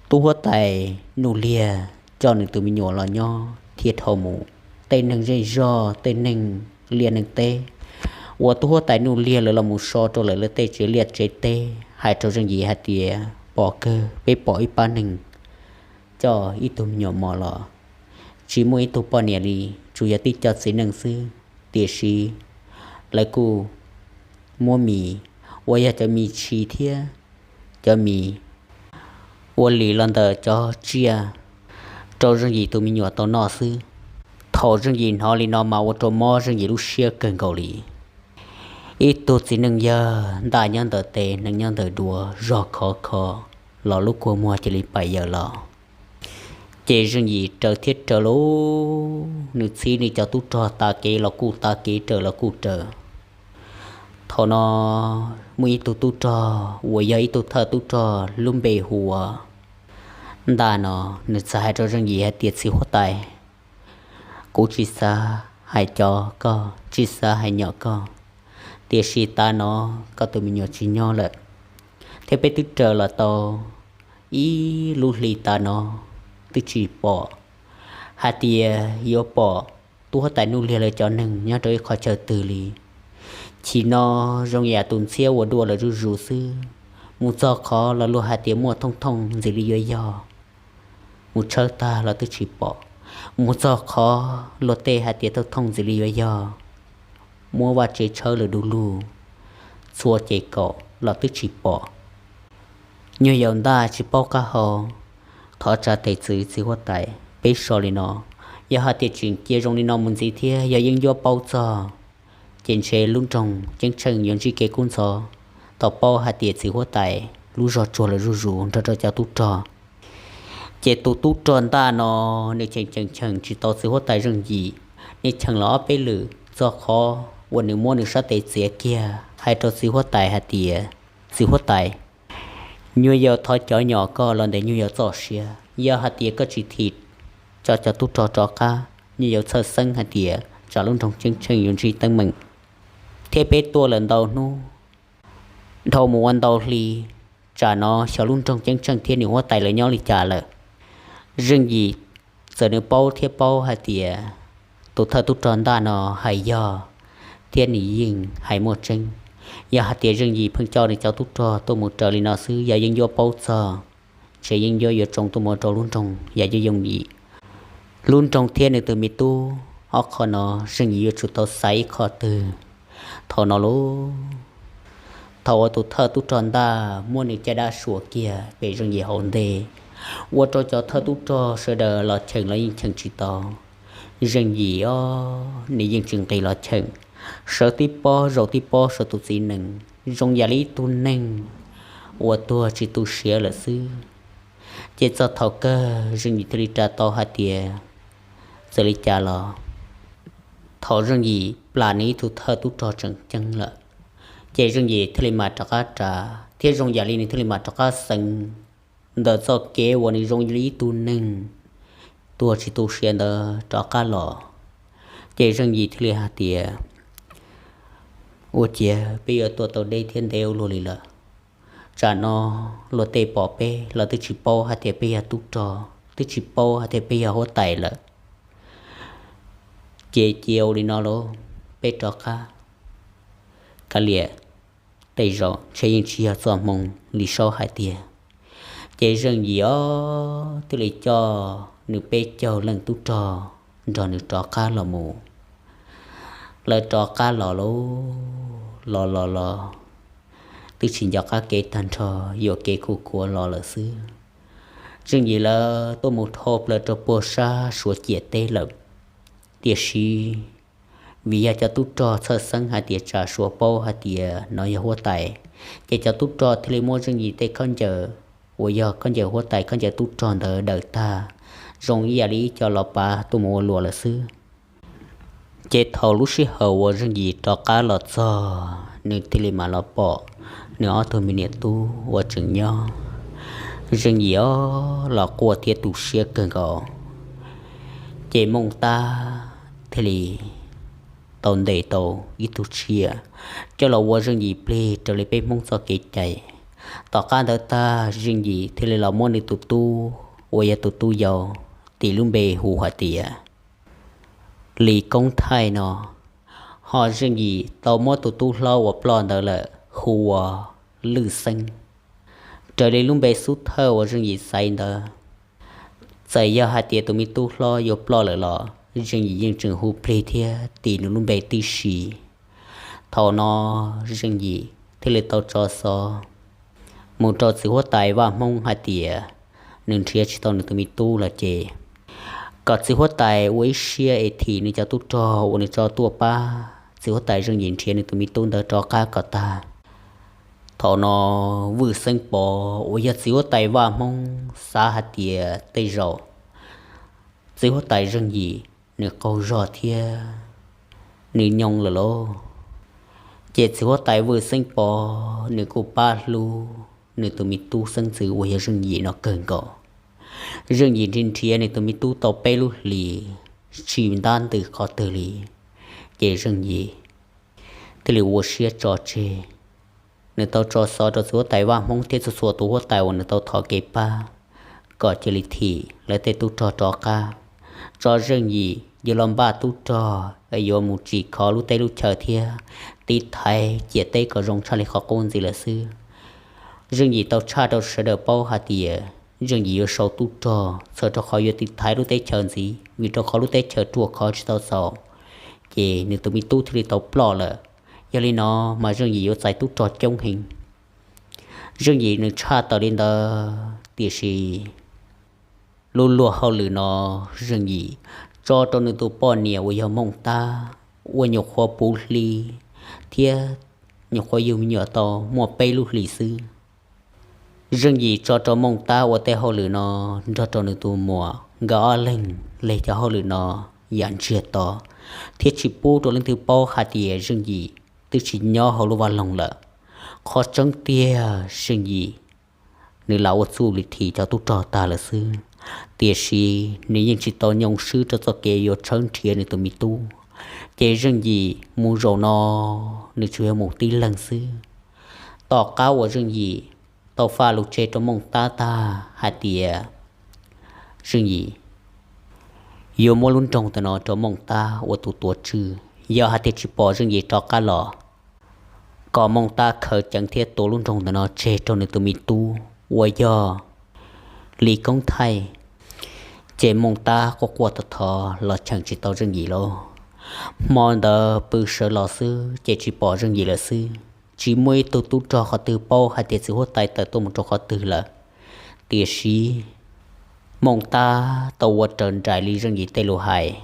tub huab tais Nuj Liag coj nws tus me nyuam los nyob thiab dhau mus. Tej neeg zej zog, tej neeg liaj neeg teb uas tub huab tais Nuj Liag lawv los mus so rau lawv, lawv tej tsev liaj tsev teb hais rau Zeej Yim hais tias pom kawg, peb pom ib pab neeg coj ib tug me nyuam mos los, tsis muaj ib tug poj niam li, tsuas yog tib co txiv neej xwb. Tiam sis lawv kuj muab mis uas yog cov mis tshis thiab cov mis ua lim los ntawm cov tsiaj rau Zeej Yim tus me nyuam tau noj xwb. Thaum Zeej Yim hnov li no mas ua rau mob Zeej Yim lub siab kawg nkaus li. Ib tug txiv neej yawg ntaj nyob ntawm tes, hneev nyob ntawm duav, zog khov kho los lub kua muag cia li pais yaws los. Ces Zeej Yim raws thiab raws lauj, nws txhib nws cov tub rog tav kev los kuj tav kev, raws los kuj raws. Thaum no muaj ib tug tub rog uas yog ib tug thawj tub rog lub npe hu ua Ntaj no, nws txawm hais rau Zeej Yim hais tias, txiv huab tais, kuv tsis xav hais cov koj, tsis xav hais nyom koj, tiam sis tav no koj tus me nyuam tsis nyob lawm, thiab peb twb raws los tau ib lub hli tav no twb tsis pom hais tias yuav pom tub huab tais Nuj Liag lawv cov neeg nyob rau ib qhov chaw twg li. Chim no zoo yam tus ntxhiab ua dua lawm zuj zus xwb. Mus txog qhov los luag hais tias muaj thooj thooj ntxim li yuav yog, mus tshawb tag los twb tsis pom. Mus txog qhov luag tej hais tias thooj thooj ntxim li yuav yog, muab vaj tsev tshawb lawm du lug, txhua ces kaum los twb tsis pom. Nyuag yaus Ntaj tsis paub qab hau, thov tsa tes txwv txiv huab tais, peb so li no, Yog hais tias tseem cia zoo li no mus ntxiv thiab yog yeeb ncuab paub txog, ces ntshe lub nroog Ceeb Tsheej yuav ntsib kev kub ntxhov. Tau paub hais tias txiv huab tais lub zog tsuag lawm zuj zus nrog rau cov tub rog. Ces tus tub rog ntaj no, nws cheem cheem cheem tsis tau txiv huab tais Zeej Yim, nws cheem los ob peb lwm txog qhov uas nws muab nws sab tes txiav kiag hais rau txiv huab tais hais tias, txiv huab tais, nyuag yaus thov cov nyom koj los ntes nyuag yaus txoj sia, yog hais tias koj tsis thim tso cov tub rog rov qab, nyuag yaus txhawj xeeb hais tias tsam lub nroog Ceeb Tsheej yuav ntsib teeb meem, thiab peb tuaj lawm ntau hnub dhau mus ua ntau hli, tsam no xyov lub nroog Ceeb Tsheej thiab nws huab tais lawv nyob li cas lawm. Zeej Yim txawm nws paub thiab paub hais tias tus thawj tub rog ntaj no hais yog, thiab nws yeej hais muaj tseeb. Yog hais tias Zeej Yim pheej coj nws cov tub rog tuaj mus raws li no xwb, yog yeeb ncuab paub txog, ntshe yeeb ncuab yuav tsoo tuaj mus rau lub nroog yam yooj yim. Lub nroog thiab nws tus me tub, ob qho no Zeej Yim yuav tsum tau xaiv ib qho twg. Thaum no lauj, thaum uas tus thawj tub rog ntaj muab nws caj dab suas kiag pem Zeej Yim hauv ntej, ua rau cov thawj tub rog sawv daws los cheem los yeej cheem tsis tau. Zeej Yim os, nws yeej tsis nqis los cheem, sawv tib pob zaum tib pob saum tus txiv nees zoo yam li ib tug neeg uas tuag tsis tu siav lawm xwb. Ces txog thaum kawg Zeej Yim thiaj li ras tau hais tias txawm li cas los thaum Zeej Yim plam nws ib tug thawj tub rog tseem ceeb lawm, ces Zeej Yim thiaj li mam rov qab ras thiab zoo yam li nws thiaj li mam rov qab xeev ntawm txoj kev uas nws zoo li ib tug neeg tuag tsis tu siav ntawd rov qab los. Ces Zeej Yim thiaj li hais tias, ua ciav peb yuav tuaj tau deb thiab ntev ua luaj li lawm. Tsam no luag tej pom peb los twb tsis paub hais tias peb yog tub rog, twb tsis paub hais tias peb yog huab tais lawm. Ces cia ua li no lauj, peb rov qab, kav liam, tej zaum ntshe yeej tsis yog txoj hmoo li Saub hais tiag. Ces Zeej Yim os thiaj li coj nws peb caug leej tub rog nrog nws rov qab los mus. Lawv rov qab los lauj, los los los, twb tsis nco qab kev tag nrho, yuam kev kuj kuav los lawm xwb. Zeej Yim lawv tuaj mus dhau plaws rau puag sab Suav ciam teb lawm. Tiam sis vim yog cov tub rog txhawj xeeb hais tias tsam Suav paub hais tias no yog huab tais, ces cov tub rog thiaj li muab Zeej Yim tej khaub ncaws uas yog khaub ncaws huab tais khaub ncaws tub rog ntawd daws tag, zoo ib yam li ib co los pav tuaj mus ua luam lawm xwb. Ces thaum lub sij hawm uas Zeej Yim rov qab los txog, nws thiaj li mam los pom nws ob tug me niam tub uas tseem nyob. Zeej Yim os los quaj thiab tu siab kawg nkaus. Ces Mooj Tab thiaj li tau ntes tau ib tug tshiab coj los ua Zeej Yim plig raws li peb Hmoob txoj kev cai. Tom qab ntawd tag, Zeej Yim thiaj li los muab nws tus tub uas yog tus tub yau tis lub npe hu hais tias Lis Koob Thaij no, ho Zeej Yim tau muab tus tub hlob uas ploj ntawd lawm hu ua Lwj Xeeb, raws li lub npe xub thawj uas Zeej Yim xaiv ntawd. Txawm yog hais tias tus me tub hlob yuav ploj lawm los Zeej Yim yeej tseem hu plig thiab tis nws lub npe tib si. Thaum no Zeej Yim thiaj li tau tso xov mus rau txiv huab tais Vaj Hmoob hais tias nws nrhiav tsis tau nws tus me tub lawm ces kom txiv huab tais ua ib siab es thim nws cov tub rog uas nws tso tuaj pab txiv huab tais Zeej Yim nrhiav nws tus me tub ntawd rov qab kom tag. Thaum no Vwj Xeeb Pov uas yog txiv huab tais Vaj Hmoob xav hais tias tej zaum txiv huab tais Zeej Yim nws qaug zog thiab nws nyoo lawm lauj. Ces txiv huab tais Vwj Xeeb Pov nws kuj pab hlub nws tus me tub xeeb ntxwv uas yog Zeej Yim no kawg nkaus. Zeej Yim nrhiav nrhiav nws tus me tub tau peb lub hlis tsis ntab ntws qhov twg li, ces Zeej Yim thiaj li ua siab tso tseg. Nws tau tso xov rau txiv huab tais Vaj Hmoob thiab txhua txhua tus huab tais uas nws tau thov kev pab kom cia li thim lawv tej tub rog rov qab, tso Zeej Yim yuav los npaj tub rog es yuav mus tsim kho lub teb lub chaw thiab tiv thaiv ciam teb kom zoo tshaj li qhov qub ntxiv lawm xwb. Zeej Yim tau tshaj rau sawv daws paub hais tias Zeej Yim yuav sau tub rog txhawm rau qhov yuav tiv thaiv lub teb chaws ntxiv, vim rau qhov lub teb chaws ruaj khov tsis tau txaus, ces nws tus me tub thiaj li tau ploj lawm. Yog li no mas Zeej Yim yuav txais tub rog coob heev. Zeej Yim nws tshaj tawm li ntawd, tiam sis lub luag hauj lwm no Zeej Yim tso rau nws tus poj niam uas yog Mooj Tab, uas nyuam qhuav puv hli thiab nyuam qhuav yug me nyuam tau muaj peb lub hlis xwb. Zeej Yim tso rau Mooj Tab ua tej hauj lwm no nrog rau nws tus muam, nkawd ob leeg leg cov hauj lwm no yam ntsiag to, thiab tsis pub rau leej twg paub hais tias Zeej Yim twb tsis nyob hauv lub vaj loog lawm. Qhov tseeb tiag Zeej Yim nws lam ua txuj li thim cov tub rog tag lawm xwb, tiam sis nws yeej tsis tau nyoo swb rau txoj kev yuav tshawb nrhiav nws tus me tub. Ces Zeej Yim mus zaum no nws tsuas yog mus tib leeg xwb. Tom qab uas Zeej Yim tau faj lus tseg rau Mooj Tab tag hais tias Zeej Yim yuav muab lub nroog ntawm no rau Mooj Tab ua tus tuav tswv, yog hais tias tsis pom Zeej Yim rov qab los, kom Mooj Tab khaws ceev thiab tua lub nroog ntawm no tseg rau nws tus me tub uas yog Lis Koob Thaij. Ces Mooj Tab quaj quaj thov thov los cheem tsis tau Zeej Yim lauj. Hmo ntawd pw sawv los xwb ces tsis pom Zeej Yim lawm xwb, tsis muaj ib tug tub rog qhov twg paub hais tias txiv huab tais tawm tuaj mus rau qhov twg lawm. Tiam sis Mooj Tab tau ua raws nraim li Zeej Yim tej lus hais.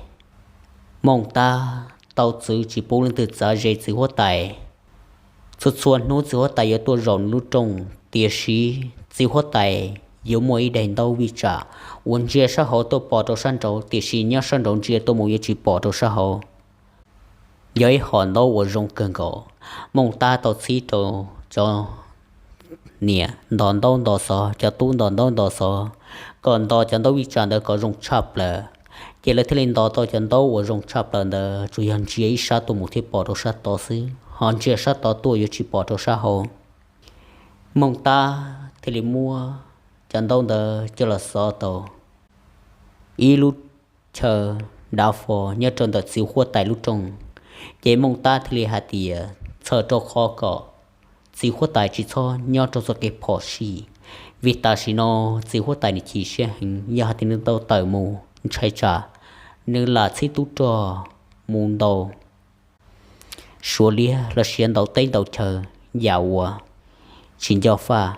Mooj Tab tau txwv tsis pub leej twg txav ze txiv huab tais. Txhua txhua hnub txiv huab tais yuav tuaj zaum nws lub rooj, tiam sis txiv huab tais yuav muaj ib daim ntaub vij tsam uas ntsia sab hauv tuaj pom rau sab nraud, tiam sis nyob sab nraud ntsia tuaj mus yuav tsis pom rau sab hauv. Yog ib hom ntaub uas zoo kawg nkaus. Mooj Tab tau txib rau cov niam ntos ntaub ntos xov, cov tub ntos ntaub ntos xov, kom ntos cov ntaub vij tsam ntawd kom zoo tshaj plaws. Ces lawv thiaj li ntos tau cov ntaub uas zoo tshaj plaws ntawd, tsuas yog ntsia ib sab tuaj mus thiaj pom rau sab tod xwb, ho ntsia sab tod tuaj yuav tsis pom rau sab hauv. Mooj Tab thiaj li muab cov ntaub ntawd coj los xov tau ib lub chaw dav fo nyob rau ntawm txiv huab tais lub rooj. Ces Mooj Tab thiaj li hais tias txhawm rau qhov kom txiv huab tais tsis txhob nyob rau txoj kev phom sij, vim tam sim no txiv huab tais nws chim siab heev, yog hais tias nws tau tawm mus ntshai tsam nws lam txhib tub rog mus ntaus Suav liab los sis ntaus teb ntaus chaw yam uas tsis nco faj.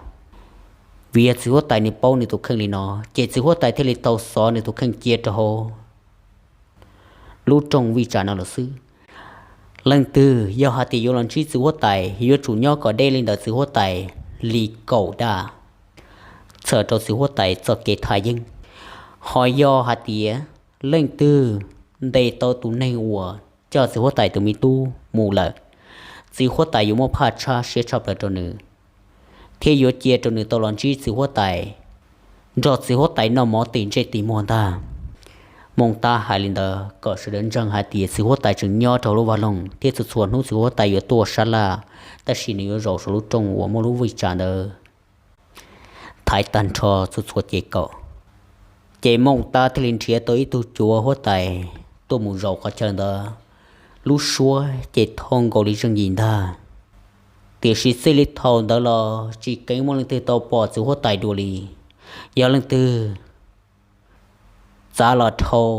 Vim yog txiv huab tais nws paub nws tus kheej li no, ces txiv huab tais thiaj li tau xov nws tus kheej cia rau hauv lub rooj vij tsam no lawm xwb. Leej twg yog hais tias yuav los ntsib txiv huab tais yuav tsum nyob kom deb li ntawm txiv huab tais li kaum daj, txhawm rau txiv huab tais txoj kev thaj yeeb. Ho yog hais tias leej twg ntes tau tus neeg uas coj txiv huab tais tus me tub mus lawm, txiv huab tais yuav muab phaj tshab siab tshaj plaws rau nws, thiab yuav cia rau nws tau los ntsib txiv huab tais, nrog txiv huab tais noj mov tim ntsej tim muag ntag. Mooj Tab hais li ntawd kom sawv daws ntseeg hais tias txiv huab tais tseem nyob rau lub vaj loog thiab txhua txhua hnub txiv huab tais yuav tuaj sab laj, tab sis nws yuav zaum saum lub rooj uas muaj lub vij tsam ntawd thaiv tag nrho txhua txhua ces kaum. Ces Mooj Tab thiaj li nrhiav tau ib tug cuav huab tais tuaj mus zaum qhov chaw ntawd. Lub suab ces thoob nkaus li Zeej Yim ntag, tiam sis txij li thaum ntawd los tsis keev muaj leej twg tau pom txiv huab tais dua li. Yog leej twg txav los dhau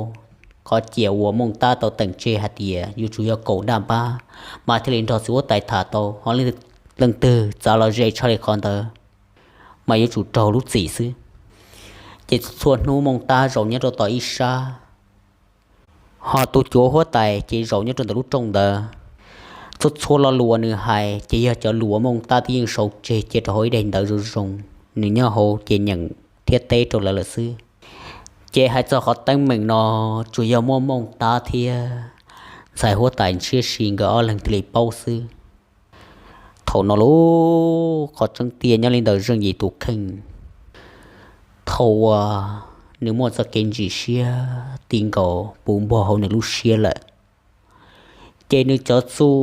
qhov ciam uas Mooj Tab tau teem tseg hais tias yuav tsum yog kaum daj npab mas thiaj li nrog txiv huab tais tham tau, ho leej twg txav los ze tshaj li qhov ntawd mas yuav tsum raug lub txim xwb. Ces txhua hnub Mooj Tab zaum nyob rau tom ib sab, ho tus cuav huab tais ces zaum nyob rau ntawm lub rooj ntawd. Txhua txhua lo lus uas nws hais ces yog cov lus uas Mooj Tab twb yeej sau tseg cia rau hauv ib daim ntawv zoo zoo, nws nyob hauv ces nyeem thiab teb rau lawv lawm xwb. Ces hais txog qhov teeb meem no, tsuas yog muaj Mooj Tab thiab ntxhais huab tais ntshiab si nkawd ob leeg thiaj li paub xwb. Thaum no lauj, qhov tseeb tiag nyob li ntawm Zeej Yim tus kheej, thaum uas nws muaj txoj kev ntsim siab ti nkaus puv npog hauv nws lub siab lawm, ces nws cov txuj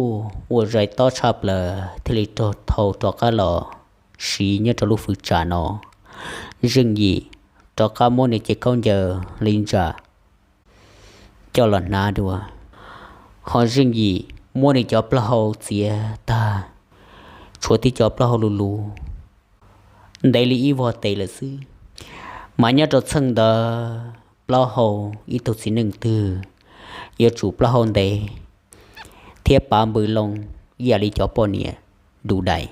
uas zais tob tshaj plaws thiaj li raug thau rov qab los siv nyob rau lub fwv tsam no. Zeej Yim rov qab muab nws cev khaub ncaws li ntsa coj los hnav dua, ho Zeej Yim muab nws cov plaub hau txiav tag, tshuav tib cov plaub hau luv luv ntev li ib vog tes lawm xwb. Mas nyob rau txheej ntawd plaub hau ib tug txiv neej twg yuav tsum plaub hau ntev thiab pav npws loo ib yam li cov poj niam du dais.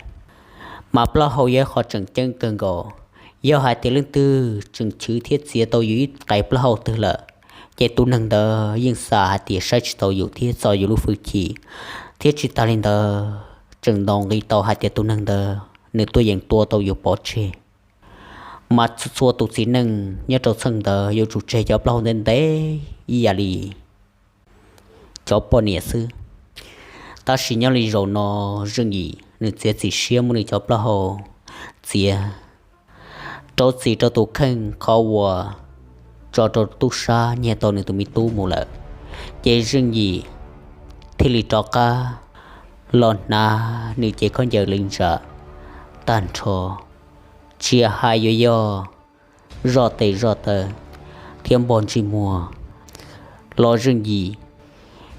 Mas plaub hau yog ib qho tseem ceeb kawg nkaus. Yog hais tias leej twg tseem chwv thiab txiav tau yus ib qais plaub hau twg lawm, Ces tus neeg ntawd yeej xav hais tias saib tsis taus yus thiab txo yus lub hwj chim, thiab tsis tas li ntawd tseem ntaus nqi tau hais tias tus neeg ntawd nws tuaj yeem tua tau yus pov tseg. Mas txhua tus txiv neej nyob rau txheej ntawd yuav tsum tseg cov plaub hau ntev ntev ib yam li cov poj niam xwb. Tab sis nyob li zaum no Zeej Yim nws txiav txim siab muab nws cov plaub hau txiav rau txim rau tus kheej qhov uas tso rau tub sab nyiag tau nws tus me tub mus lawm. Ces Zeej Yim thiaj li rov qab los hnav nws cev khaub ncaws li ntsa tag nrho, tsis hais yuav yog zoj tes zoj taw thiab npog ntsej muag los Zeej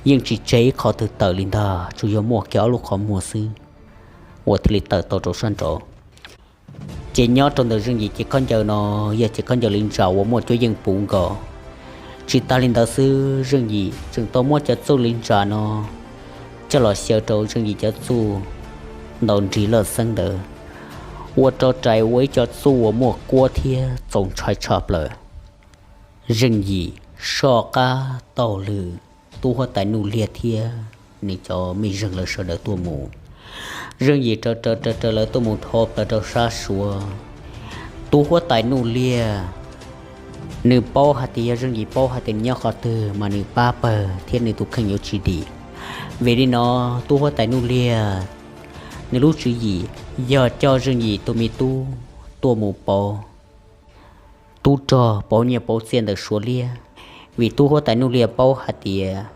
Yim yeej tsis tseg ib qho twg tawm li ntag, tsuas yog muaj kiag ob lub qhov muag xwb uas thiaj li tawm tau rau sab nraud. Ces nyob rau ntawm Zeej Yim cev khaub ncaws no yog cev khaub ncaws li ntsa uas muaj cuab yeej puv nkaus. Tsis tas li ntawd xwb, Zeej Yim tseem tau muab cov txuj li ntsa no coj los xyaw rau Zeej Yim cov txuj ntaus nrig loj xeeb ntawd, ua rau rais ua ib co txuj uas muaj kuab thiab txaus ntshai tshaj plaws. Zeej Yim soj qab taug lw tub huab tais Nuj Liag thiab nws cov mej zeeg lawv sawv daws tuaj mus. Zeej Yim raws raws raws raws lawv tuaj mus dhau plaws rau sab Suav. Tub huab tais Nuj Liag nws paub hais tias yog Zeej Yim paub hais tias nws nyob qhov twg mas nws pab pawg thiab nws tus kheej yuav tsis dim. Vim li no tub huab tais Nuj Liag nws lub tswv yim yog coj Zeej Yim tus me tub tuaj mus pauv tub rog pauv nyiaj pauv txiaj ntawm Suav liab, vim tub huab tais Nuj Liag paub hais tias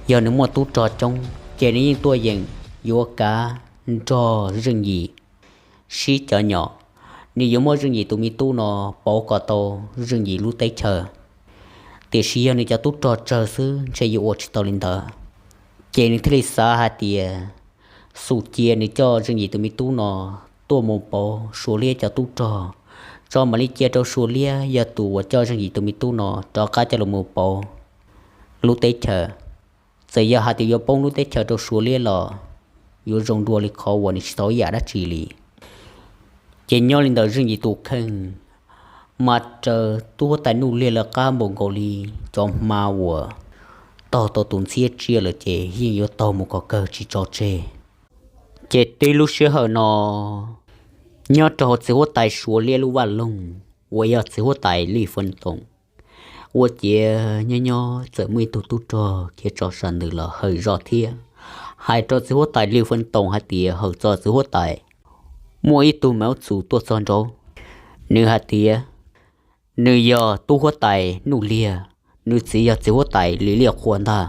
yog nws muaj tub rog coob ces nws yeej tuaj yeem yuav kav nrog Zeej Yim sib cov nyom, nws yuav muab Zeej Yim tus me tub no pauv kom tau Zeej Yim lub teb chaws. Tiam sis yog nws cov tub rog tsawg xwb ntshe yuav ua tsis tau li ntawd. Ces nws thiaj li xav hais tias xum cia nws coj Zeej Yim tus me tub no tuaj mus pauv Suav liab cov tub rog, tso mam li cia rau Suav liab yog tus uas coj Zeej Yim tus me tub no rov qab coj los mus pauv lub teb chaws. Txawm yog hais tias yuav poob lub teb chaws rau Suav liab los yuav zoo dua li qhov uas nws tsis tau ib yam dab tsi li. Ces nyob li ntawm Zeej Yim tus kheej mas raws tub huab tais Nuj Liag lawv qab npaum nkaus li cov hma uas taug tau tus ntxhiab tsiaj lawm ces yeej yuav taug mus kom kawg tsis tso tseg. Ces tib lub sij hawm no nyob rau hauv txiv huab tais Suav liab lub vaj loog uas yog txiv huab tais Lij Feeb Toom ua ciav nyob nyob txawm muaj ib tug tub rog khiav tso sam ntws los hawm zoj thiab hais rau txiv huab tais Lij Feeb Toom hais tias hawm txog txiv huab tais, muaj ib tug mauv txus tuaj txog nraud. Nws hais tias nws yog tub huab tais Nuj Liag, nws txiv yog txiv huab tais Lis Liaj Qhua ntag.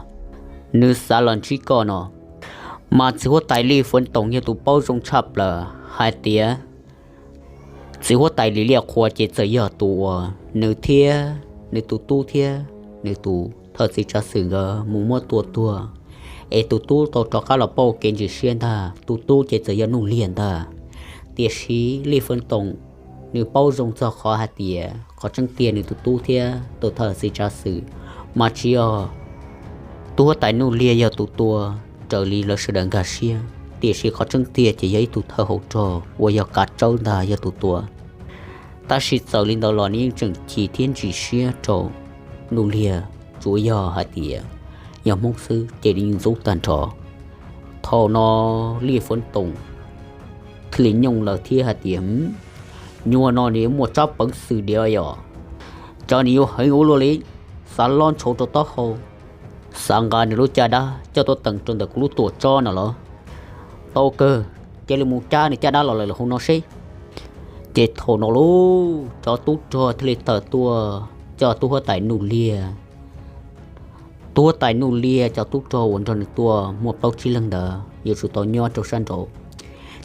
Nws xav los ntsib koj no. Mas txiv huab tais Lij Feeb Toom yog tus paub zoo tshaj plaws hais tias txiv huab tais Lis Liaj Qhua ces txawm yog tus uas nws thiab nws tus tub thiab nws tus thawj txiv tsav xwm nkawd mus muab tua tuag, es tus tub tau rov qab los pauj kev ntseeg siab ntag. Tus tub ces txawm yog Nuj Liag ntag. Tiam sis Lij Feeb Toom nws paub zoo txog qhov hais tias qhov tseeb tiag nws tus tub thiab tus thawj txiv tsav xwm mas tsis yog tub huab tais Nuj Liag yog tus tua raws li lawv sawv daws nkag siab, tiam sis qhov tseeb tiag ces yog ib tug thawj hauv rog uas yog Kav Tsawb ntag yog tus tua. Tab sis txawm li ntawd los nws yeej tseem chim thiab ntsim siab rau Nuj Liag, tsuas yog hais tias yog Hmoob xwb ces nws yeej ntxub tag nrho. Thaum no Lij Feeb Toom thiaj li nyooj lawm thiab hais tias, nyuag no nws yuav muaj tsab peev xwm diam yom, cov nws yuav heev ua luaj li, xav lob ntshauv rau taub hau, xav nqa nws lub caj dab coj tuaj teem rau ntawm kuv lub tuam tsob no los? Tau kawg, cia li mus cab nws caj dab los lawm hauv no seb. Ces thaum no lauj, cov tub rog thiaj li tawm tuaj coj tub huab tais Nuj Liag. Tub huab tais Nuj Liag cov tub rog uas nrog nws tuaj muaj plaub tsib leeg ntawd yuav tsum tau nyob rau sab nraud.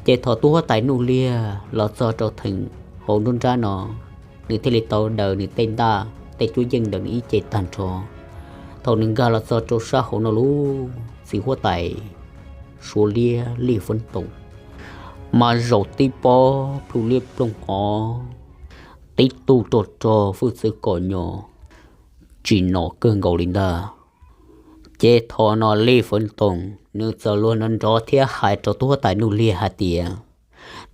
Ces thaum tub huab tais Nuj Liag los txog rau theem hauv nruab nrab no, nws thiaj li tau daws nws tej ntaj tej cuab yeej ntawm nws ib ce tag nrho. Thaum nws nkag los txog rau sab hauv no lauj, txiv huab tais Suav liab Lij Feeb Toom mas zaum tib pob plhu liab plooj hov, tib tug rog rog hwj txwv kom nyom tsim nom kawg nkaus li ntag. Ces thaum no Lij Feeb Toom nws txawm luag nrov nrov thiab hais rau tub huab tais Nuj Liag hais tias,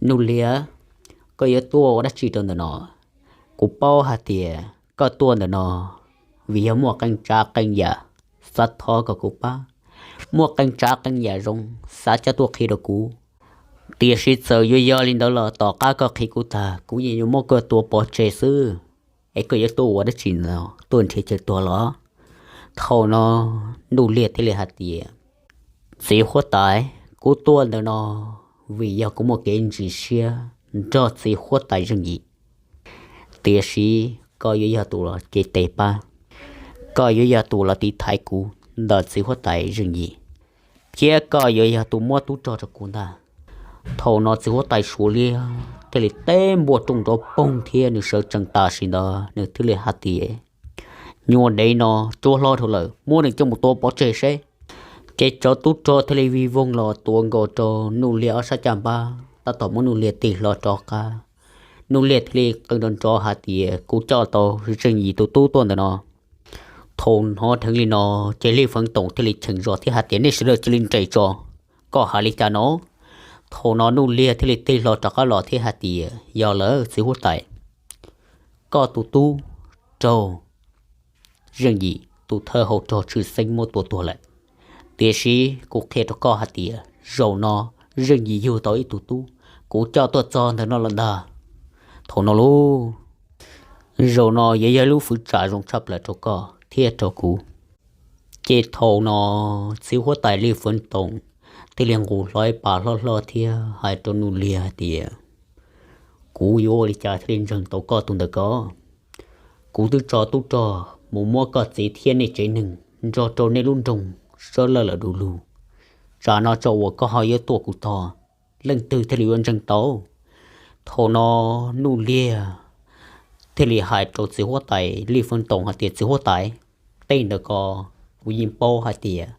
Nuj Liag, koj yuav tuaj ua dab tsi rau ntawm no? Kuv paub hais tias koj tuaj ntawm no vim yog muaj qee tsav qee yam xav thov kom kuv pab, muaj qee tsav qee yam zoo xav coj tuaj qhia rau kuv. Tiam sis txawm yuav yog li ntawd los tom qab koj qhia kuv tag, kuv yeej yuav muab koj tua pov tseg xwb. Es koj yuav tuaj ua dab tsi no, tuaj nrhiav chaw tuag los? Thaum no Nuj Liag thiaj li hais tias, txiv huab tais, kuv tuaj ntawm no vim yog kuv muaj kev ntsis siab nrog txiv huab tais Zeej Yim. Tiam sis koj yuav yog tus los cev tes pab, koj yuav yog tus los tiv thaiv kuv ntawm txiv huab tais Zeej Yim, thiab koj yuav yog tus muab tub rog rau kuv ntag. Thaum no txiv huab tais Suav Liab thiaj li teb npua rooj nrov poog thiab nws sawv tsees tam sim ntawd nws thiaj li hais tias, nyuag dev no tsuab hlob dhau lawm, muab nws coj mus tua pov tseg seb. Ces cov tub rog thiaj li vij voog los tuav nkaus rau Nuj Liag ob sab caj npab, tab tom muab Nuj Liag tig hlo rov qab. Nuj Liag thiaj li qw nrov nrov hais tias, kuv coj tau Zeej Yim tus tub tuaj ntawm no. Thaum hnov dheev li no, ces Lij Feev Toom thiaj li cheem zos thiab hais tias, nej sawv daws cia li nres tso, koj hais li cas no? Thaum no Nuj Liag thiaj li tig hlo rov qab los thiab hais tias, yog lawm txiv huab tais, koj tus tub raug Zeej Yim tus thawj hau rog tshwj xeeb muab tua tuag lawm. Tiam sis kuv qhia rau koj hais tias zaum no Zeej Yim yug tau ib tug tub, kuv coj tuaj txog ntawm no lawm ntag. Thaum no lauj, zaum no yuav yog ib lub fwv tsam zoo tshaj plaws rau koj thiab rau kuv. Ces thaum no txiv huab tais Lij Feev Toom thiaj li nqus hlo ib pas hlob hlob thiab hais rau Nuj Liag hais tias, kuv yuav ua li cas thiaj li ntseeg tau koj tus ntawm ko? Kuv twb tso tub rog mus muab koj txiv thiab nej tsev neeg nrog rau nej lub nroog sawv lawj lawm du lug, tsam no tso uas koj ho yuav tuaj kuv tog, leej twg thiaj li yuav ntseeg tau? Thaum no Nuj Liag thiaj li hais rau txiv huab tais Lij Feev Toom hais tias, txiv huab tais, tej ntawd ko kuv yeej paub hais tias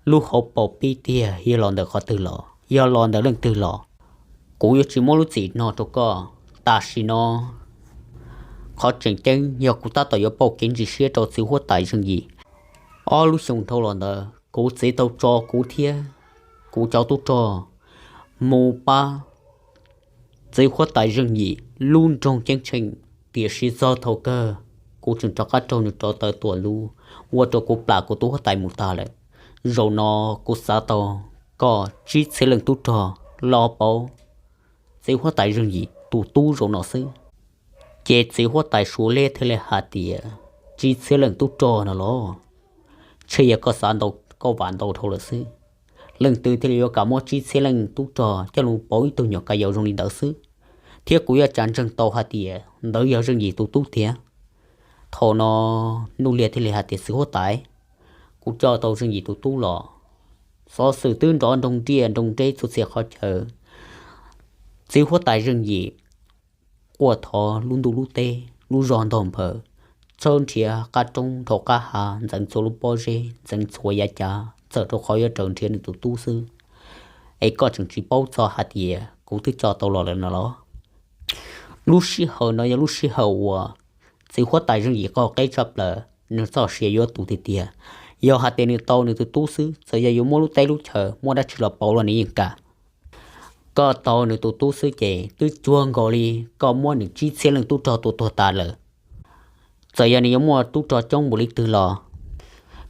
lub hauv paus pib tiag yog los ntawm qhov twg los, yog los ntawm leej twg los, kuv yuav tsis muab lub txim no rau koj. Tam sim no qhov tseem ceeb yog kuv tab tom yuav pauj kev ntsis siab rau txiv huab tais Zeej Yim. Ob lub xyoo dhau los ntawd kuv txiv tau tso kuv thiab kuv cov tub rog mus pab txiv huab tais Zeej Yim lub nroog ceeb tsheej, tiam sis txog thaum kawg kuv tseem rov qab raug nws rov taw tuam lub, ua rau kuv plam kuv tus huab tais mus tag lawm. Zaum no kuv xav tau koj tsib txhiab leej tub rog los pauv txiv huab tais Zeej Yim tus tub zaum no xwb. Ces txiv huab tais Suav Liab thiaj li hais tias, tsib txhiab leej tub rog no los? Ntshe yog koj xav ntau, koj vam ntau dhau lawm xwb. Leej twg thiaj li yuav kam muab tsib txhiab leej tub rog coj los pauv ib tug nyuam ka yau zoo li ntawd xwb? Thiab kuv yuav cas ntseeg tau hais tias ntawd yog Zeej Yim tus tub tiag? Thaum no Nuj Liag thiaj li hais tias, txiv huab tais, kuv coj tau Zeej Yim tus tub los. Xov xwm twb nrov nroog riaj nroog reb txhua txhia qhov chaw. Txiv huab tais Zeej Yim quaj thov lub ntuj lub teb, lub zog ntog nphaws, tshawb nrhiav qab roob dhau qab hav, ntxeev txhua lub pob zeb, ntxeev txhua yav cav, txawm rau qhov yuav raws nrhiav nws tus tub xwb. Es koj tseem tsis paub txog hais tias kuv twb coj tau los lawm no los? Lub sij hawm no yog lub sij hawm uas txiv huab tais Zeej Yim qaug qeb tshaj plaws, nws txoj sia yuav tu tiag tiag. Yog hais tias nws tau nws tus tub xwb, txawm yog yuav muab lub teb lub chaw, muab dab tsi los pauv los nws yeej kam. Koj tau nws tus tub xwb ces twb cuag nkaus li koj muab nws tsib txhiab leej tub rog tua tuag tas lawm. Txawm yog nws yuav muaj tub rog coob npaum li twg los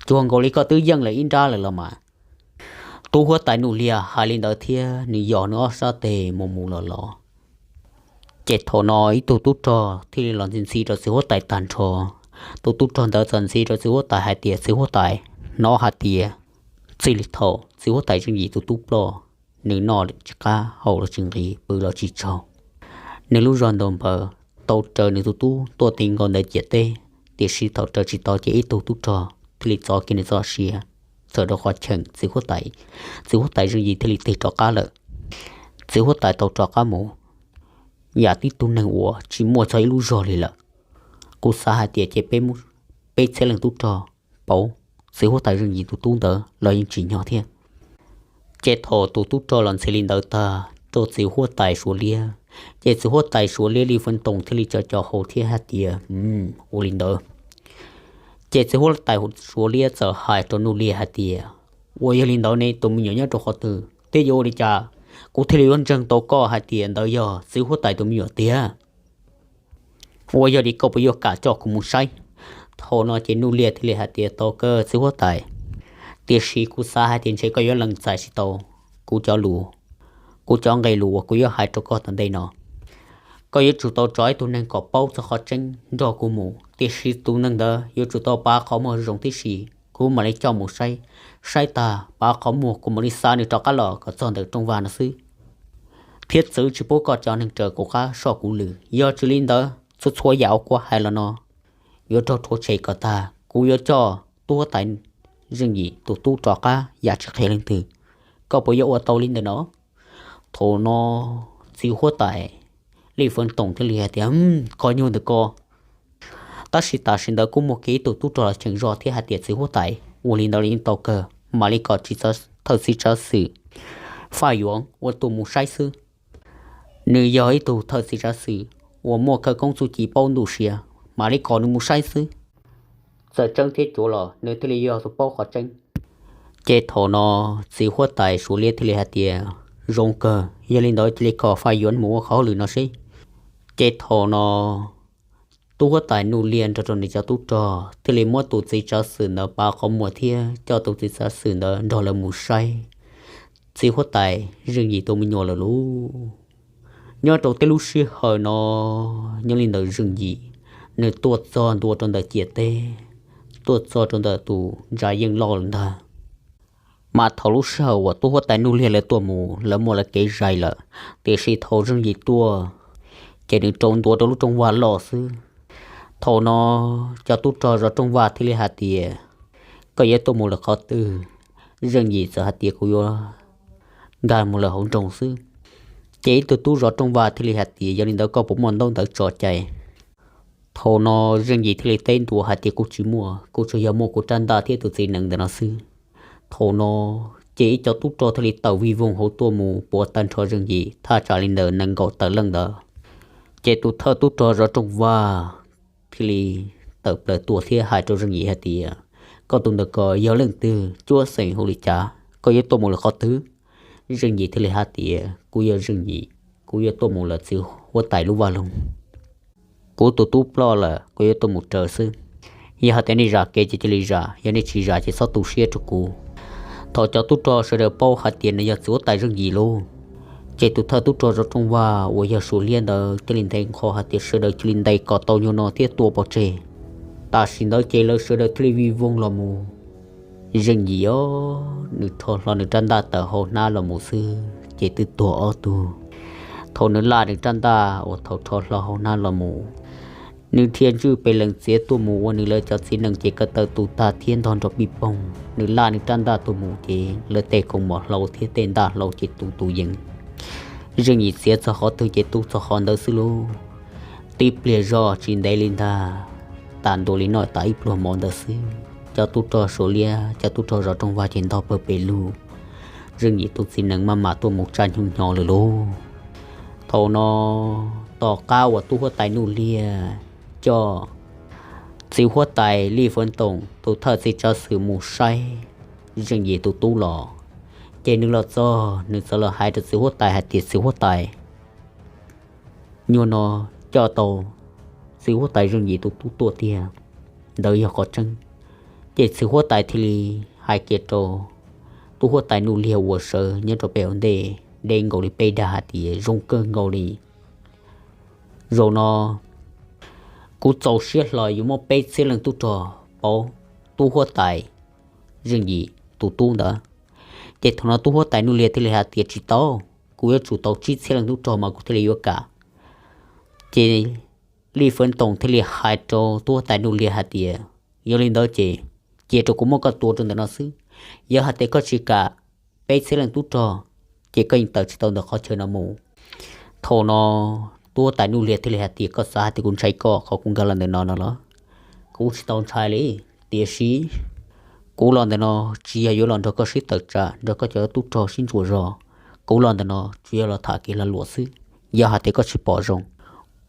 cuag nkaus li koj twb yeej lawm ib nrab lawm los mas. Tub huab tais Nuj Liag hais li ntawd thiab nws yos nws ob sab tes mus mus los los. Ces thaum no ib tug tub rog thiaj li los ntxhi ntxhi rau txiv huab tais tag nrho. Tus tub rog ntawd txawm ntxhi rau txiv huab tais hais tias, txiv huab tais, hnov hais tias txij li thaum txiv huab tais Zeej Yim tus tub ploj, nws noj tsis qab, haus los tsis nqis, pw los tsis tsaug. Nws lub zog ntog npawg tau raws nws tus tub tuaj ti nkaus ntawm ciam teb, tiam sis thaum raws tsis tau ces ib tug tub rog thiaj li txov kiag nws txoj sia, txawm rau qhov cheem txiv huab tais, txiv huab tais Zeej Yim thiaj li tig rov qab lawm. Txiv huab tais tau rov qab mus yam tib tug neeg uas tsis muaj txog ib lub zog li lawm. Kuv xav hais tias ces peb, peb txhiab leej tub rog pauv txiv huab tais Zeej Yim tus tub ntawd los yeej tsim nyog thiab. Ces thaum tus tub rog los ntxhi li ntawd tag rau txiv huab tais Suav Liab, ces txiv huab tais Suav Liab Li Feev Toom thiaj li co co hau thiab hais tias, ua li ntawd. Ces txiv huab tais Suav Liab txawm hais rau Nuj Liag hais tias, ua yog li ntawd ne tus me nyuam nyob rau qhov twg thiab yuav ua li cas kuv thiaj li yuav ntseeg tau koj hais tias ntawd yog txiv huab tais tus me nyuam tiag? Ua yog li koj puas yuav kam coj kuv mus saib? Thaum no ces Nuj Liag thiaj li hais tias, Tau kawg txiv huab tais, tiam sis kuv xav hais tias ntshe koj yuav lees txais tsis tau kuv cov lus, kuv cov nqe lus uas kuv yuav hais rau koj tom ntej no. Koj yuav tsum tau tso ib tug neeg kom paub txog qhov tseeb nrog kuv mus, tiam sis tus neeg ntawd yuav tsum tau pav qhov muag zoo tib si, kuv mam li coj mus saib. Saib tag pav qhov muag kuv mam li xa nws rov qab los kom txog ntawm rooj vag no xwb, thiab txwv tsis pub koj cov neeg raws kuv qab soj kuv lw. Yog tsis li ntawd txhua txhua yam uas kuv hais los no yuav raug rhuav tshem kom tag. Kuv yuav coj tub huab tais Zeej Yim tus tub rov qab yam tsis qhia leej twg. Koj puas yuav ua tau li ntawm no? Thaum no txiv huab tais Lij Foob Toom thiaj li hais tias, Koj nyuag ntawm ko. Tab sis tam sim ntawd kuj muaj kiag ib tug tub rog los cheem zog thiab hais tias, Txiv huab tais, ua li ntawd los yeej tau kawg, mam li kom thawj txiv tsav xwm Faj Yuav ua tus mus saib xwb. Nws yog ib tug thawj txiv tsav xwm uas muaj khawv koob txuj ci paub ntuj sia, mam li kom nws mus saib xwb. Txawm tseeb thiab cuav los nws thiaj li yog tus paub qhov tseeb. Ces thaum no txiv huab tais Suav Liab thiaj li hais tias, Zoo kawg, yog li ntawd cia li kom Faj Yuav mus ua qhov hauj lwm no seb. Ces thaum no tub huab tais Nuj Liag nrog rau nws cov tub rog thiaj li muab tus txiv tsav xwm ntawd pav qhov muag thiab coj tus txiv tsav xwm ntawd nrog lawv mus saib txiv huab tais Zeej Yim tus me nyuam lawm lauj. Nyob rau tej lub sij hawm no, nyob li ntawd Zeej Yim nws tuaj txog ntua rau ntawm ciam teb, tuaj txog rau ntawm tus ntsa yeej loj lawm ntag. Mas thaum lub sij hawm uas tub huab tais Nuj Liag lawv tuaj mus, lawv muaj lawv kev zais lawm, tiam sis thaum Zeej Yim tuaj, ces nws rau ntua rau lub rooj vag loj xwb. Thaum no cov tub rog zov rooj vag thiaj li hais tias, Koj yuav tuaj mus lawm qhov twg? Zeej Yim txawm hais tias, Kuv yuav nkag mus lawm hauv nroog xwb. Ces ib tug tub zov rooj vag thiaj li hais tias, Yog li ntawd koj puas muaj ntaub ntawv tso cai? Thaum no Zeej Yim thiaj li teb ntua hais tias, Kuv tsis muaj, kuv tsuas yog muaj kuv rab ntaj thiab tus txiv nees ntawm no xwb. Thaum no ces ib co tub rog thiaj li tawm vij voog hauv tuaj mus puav tag nrho Zeej Yim thaj tsam li ntawm nees nkaum tawm leej ntawd. Ces tus thawj tub rog zov rooj vag thiaj li tawm plaws tuaj thiab hais rau Zeej Yim hais tias, Koj tus ntawm ko yog leej twg, cuab xeem hu li cas, koj yuav tuaj mus lawm qhov twg? Zeej Yim thiaj li hais tias, Kuv yog Zeej Yim, kuv yuav tuaj mus lawm txiv huab tais lub vaj loog. Kuv tus tub ploj lawm, kuv yuav tuaj mus raws xwb. Yog hais tias nej zam kev ces cia li zam, yog nej tsis zam ces txhob tu siab rau kuv. Thaum cov tub rog sawv daws paub hais tias nws yog txiv huab tais Zeej Yim lauj, ces tus thawj tub rog zov rooj vag uas yog Suav Liab ntawd thiaj li nthe nqho hais tias sawv daws cia li ntes kom tau nyuag no thiab tua pov tseg. Tam sim ntawd ces lawv sawv daws thiaj li vij voog los mus. Zeej Yim os, nws rho hlo nws rab ntaj tawm hauv hnab los mus xwb ces twb tuag ob tug. Thaum nws laj nws rab ntaj uas thaum rho hlo hauv hnab los mus, nws dhia ntswj pes lees txiav tuaj mus ua nws lawv cov txiv nees ces ko taw tu tag thiab ntog nrov pij poog. Nws laj nws rab ntaj tuaj mus ces lawv tej khoom mom hlau thiab tej ntaj hlau ces tu tus yees. Zeej Yim txiav txog qhov twg ces tu txog qhov ntawd xwb lauj. Tib pliag zog tsis ntev li ntag, tas ntua li no tas ib pluag mov ntawd xwb, cov tub rog Suav Liab, cov tub rog zov rooj vag ces ntog pawg pes lug. Zeej Yim tus txiv nees maj mam tuaj mus tsaj hnyuj hnyo lawm lauj. Thaum no tom qab uas tub huab tais Nuj Liag coj txiv huab tais Lij Foob Toom tus thawj txiv tsav xwm mus saib Zeej Yim tus tub los, ces nws los txog nws txawm los hais rau txiv huab tais hais tias, Txiv huab tais, nyuag no coj tau txiv huab tais Zeej Yim tus tub tuaj tiag, ntawd yog qhov tseeb. Ces txiv huab tais thiaj li hais kiag rau tub huab tais Nuj Liag uas sawv nyob rau pem hauv ntej deb nkaus li peb dag hais tias, Zoo kawg nkaus li. Zaum no kuv txaus siab hlo yuav muab peb txhiab leej tub rog pauv tub huab tais Zeej Yim tus tub ntawd. Ces thaum no tub huab tais Nuj Liag thiaj li hais tias, Tsis tau, kuv yuav tsum tau tsib txhiab leej tub rog mas kuv thiaj li yuav kam. Ces Lij Foob Toom thiaj li hais rau tub huab tais Nuj Liag hais tias, Yog li ntawd ces cia rau kuv muab koj tua rau ntawm no xwb. Yog hais tias koj tsis kam peb txhiab leej tub rog, ces koj yeej tawm tsis tau ntawm qhov chaw no mus. Thaum no tub huab tais Nuj Liag thiaj li hais tias, Koj xav hais tias kuv ntshai koj qhov kuv nkag los ntawm no no los? Kuv tsis tau ntshai li, tiam sis kuv los ntawm no tsis yog yuav los nrog koj sib tawm tsam, nrog koj cov tub rog sib ntsuas zog. Kuv los ntawm no tsuas yog los tham kev lag luam xwb. Yog hais tias koj tsis pom zoo,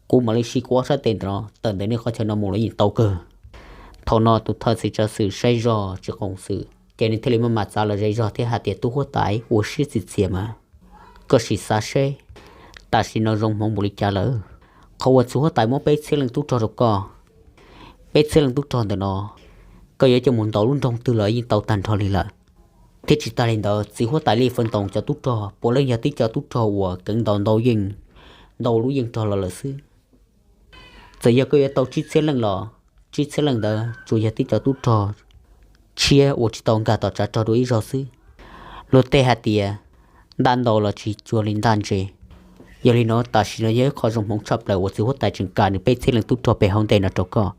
kuv mam li siv kuv ob sab tes ntawm no tawm ntawm nej qhov chaw no mus los yeej tau kawg. Thaum no tus thawj txiv tsav xwm saib zoj tsis qoos xwm ces nws thiaj li maj mam txav los ze zog thiab hais tias, Tub huab tais, ua siab txias txias mas, koj sim xav seb tam sim no zoo hmoov npaum li cas lawm. Qhov uas txiv huab tais muab peb txhiab leej tub rog rau koj, peb txhiab leej tub rog ntawm no, koj yuav coj mus ntaus lub nroog twg los yeej tau tag nrho li lawm. Thiab tsis tas li ntawd, txiv huab tais Li Fwv Toom cov tub rog puav leej yog tib cov tub rog uas keev ntaus ntau yeej, ntau lub yeej rog los lawm xwb. Txawm yog koj yuav tau tsib txhiab leej los, tsib txhiab leej ntawd tsuas yog tib cov tub rog tshiab uas tsis tau nkag tom tsav rog dua ib zaug xwb. Luag tej hais tias, ntaj ntau los tsis cuag li ntaj ntse. Yog li no tam sim no yog ib qho zoo hmoov tshaj plaws uas txiv huab tais tseem kam nws peb txhiab leej tub rog pem hauv ntej no rau koj.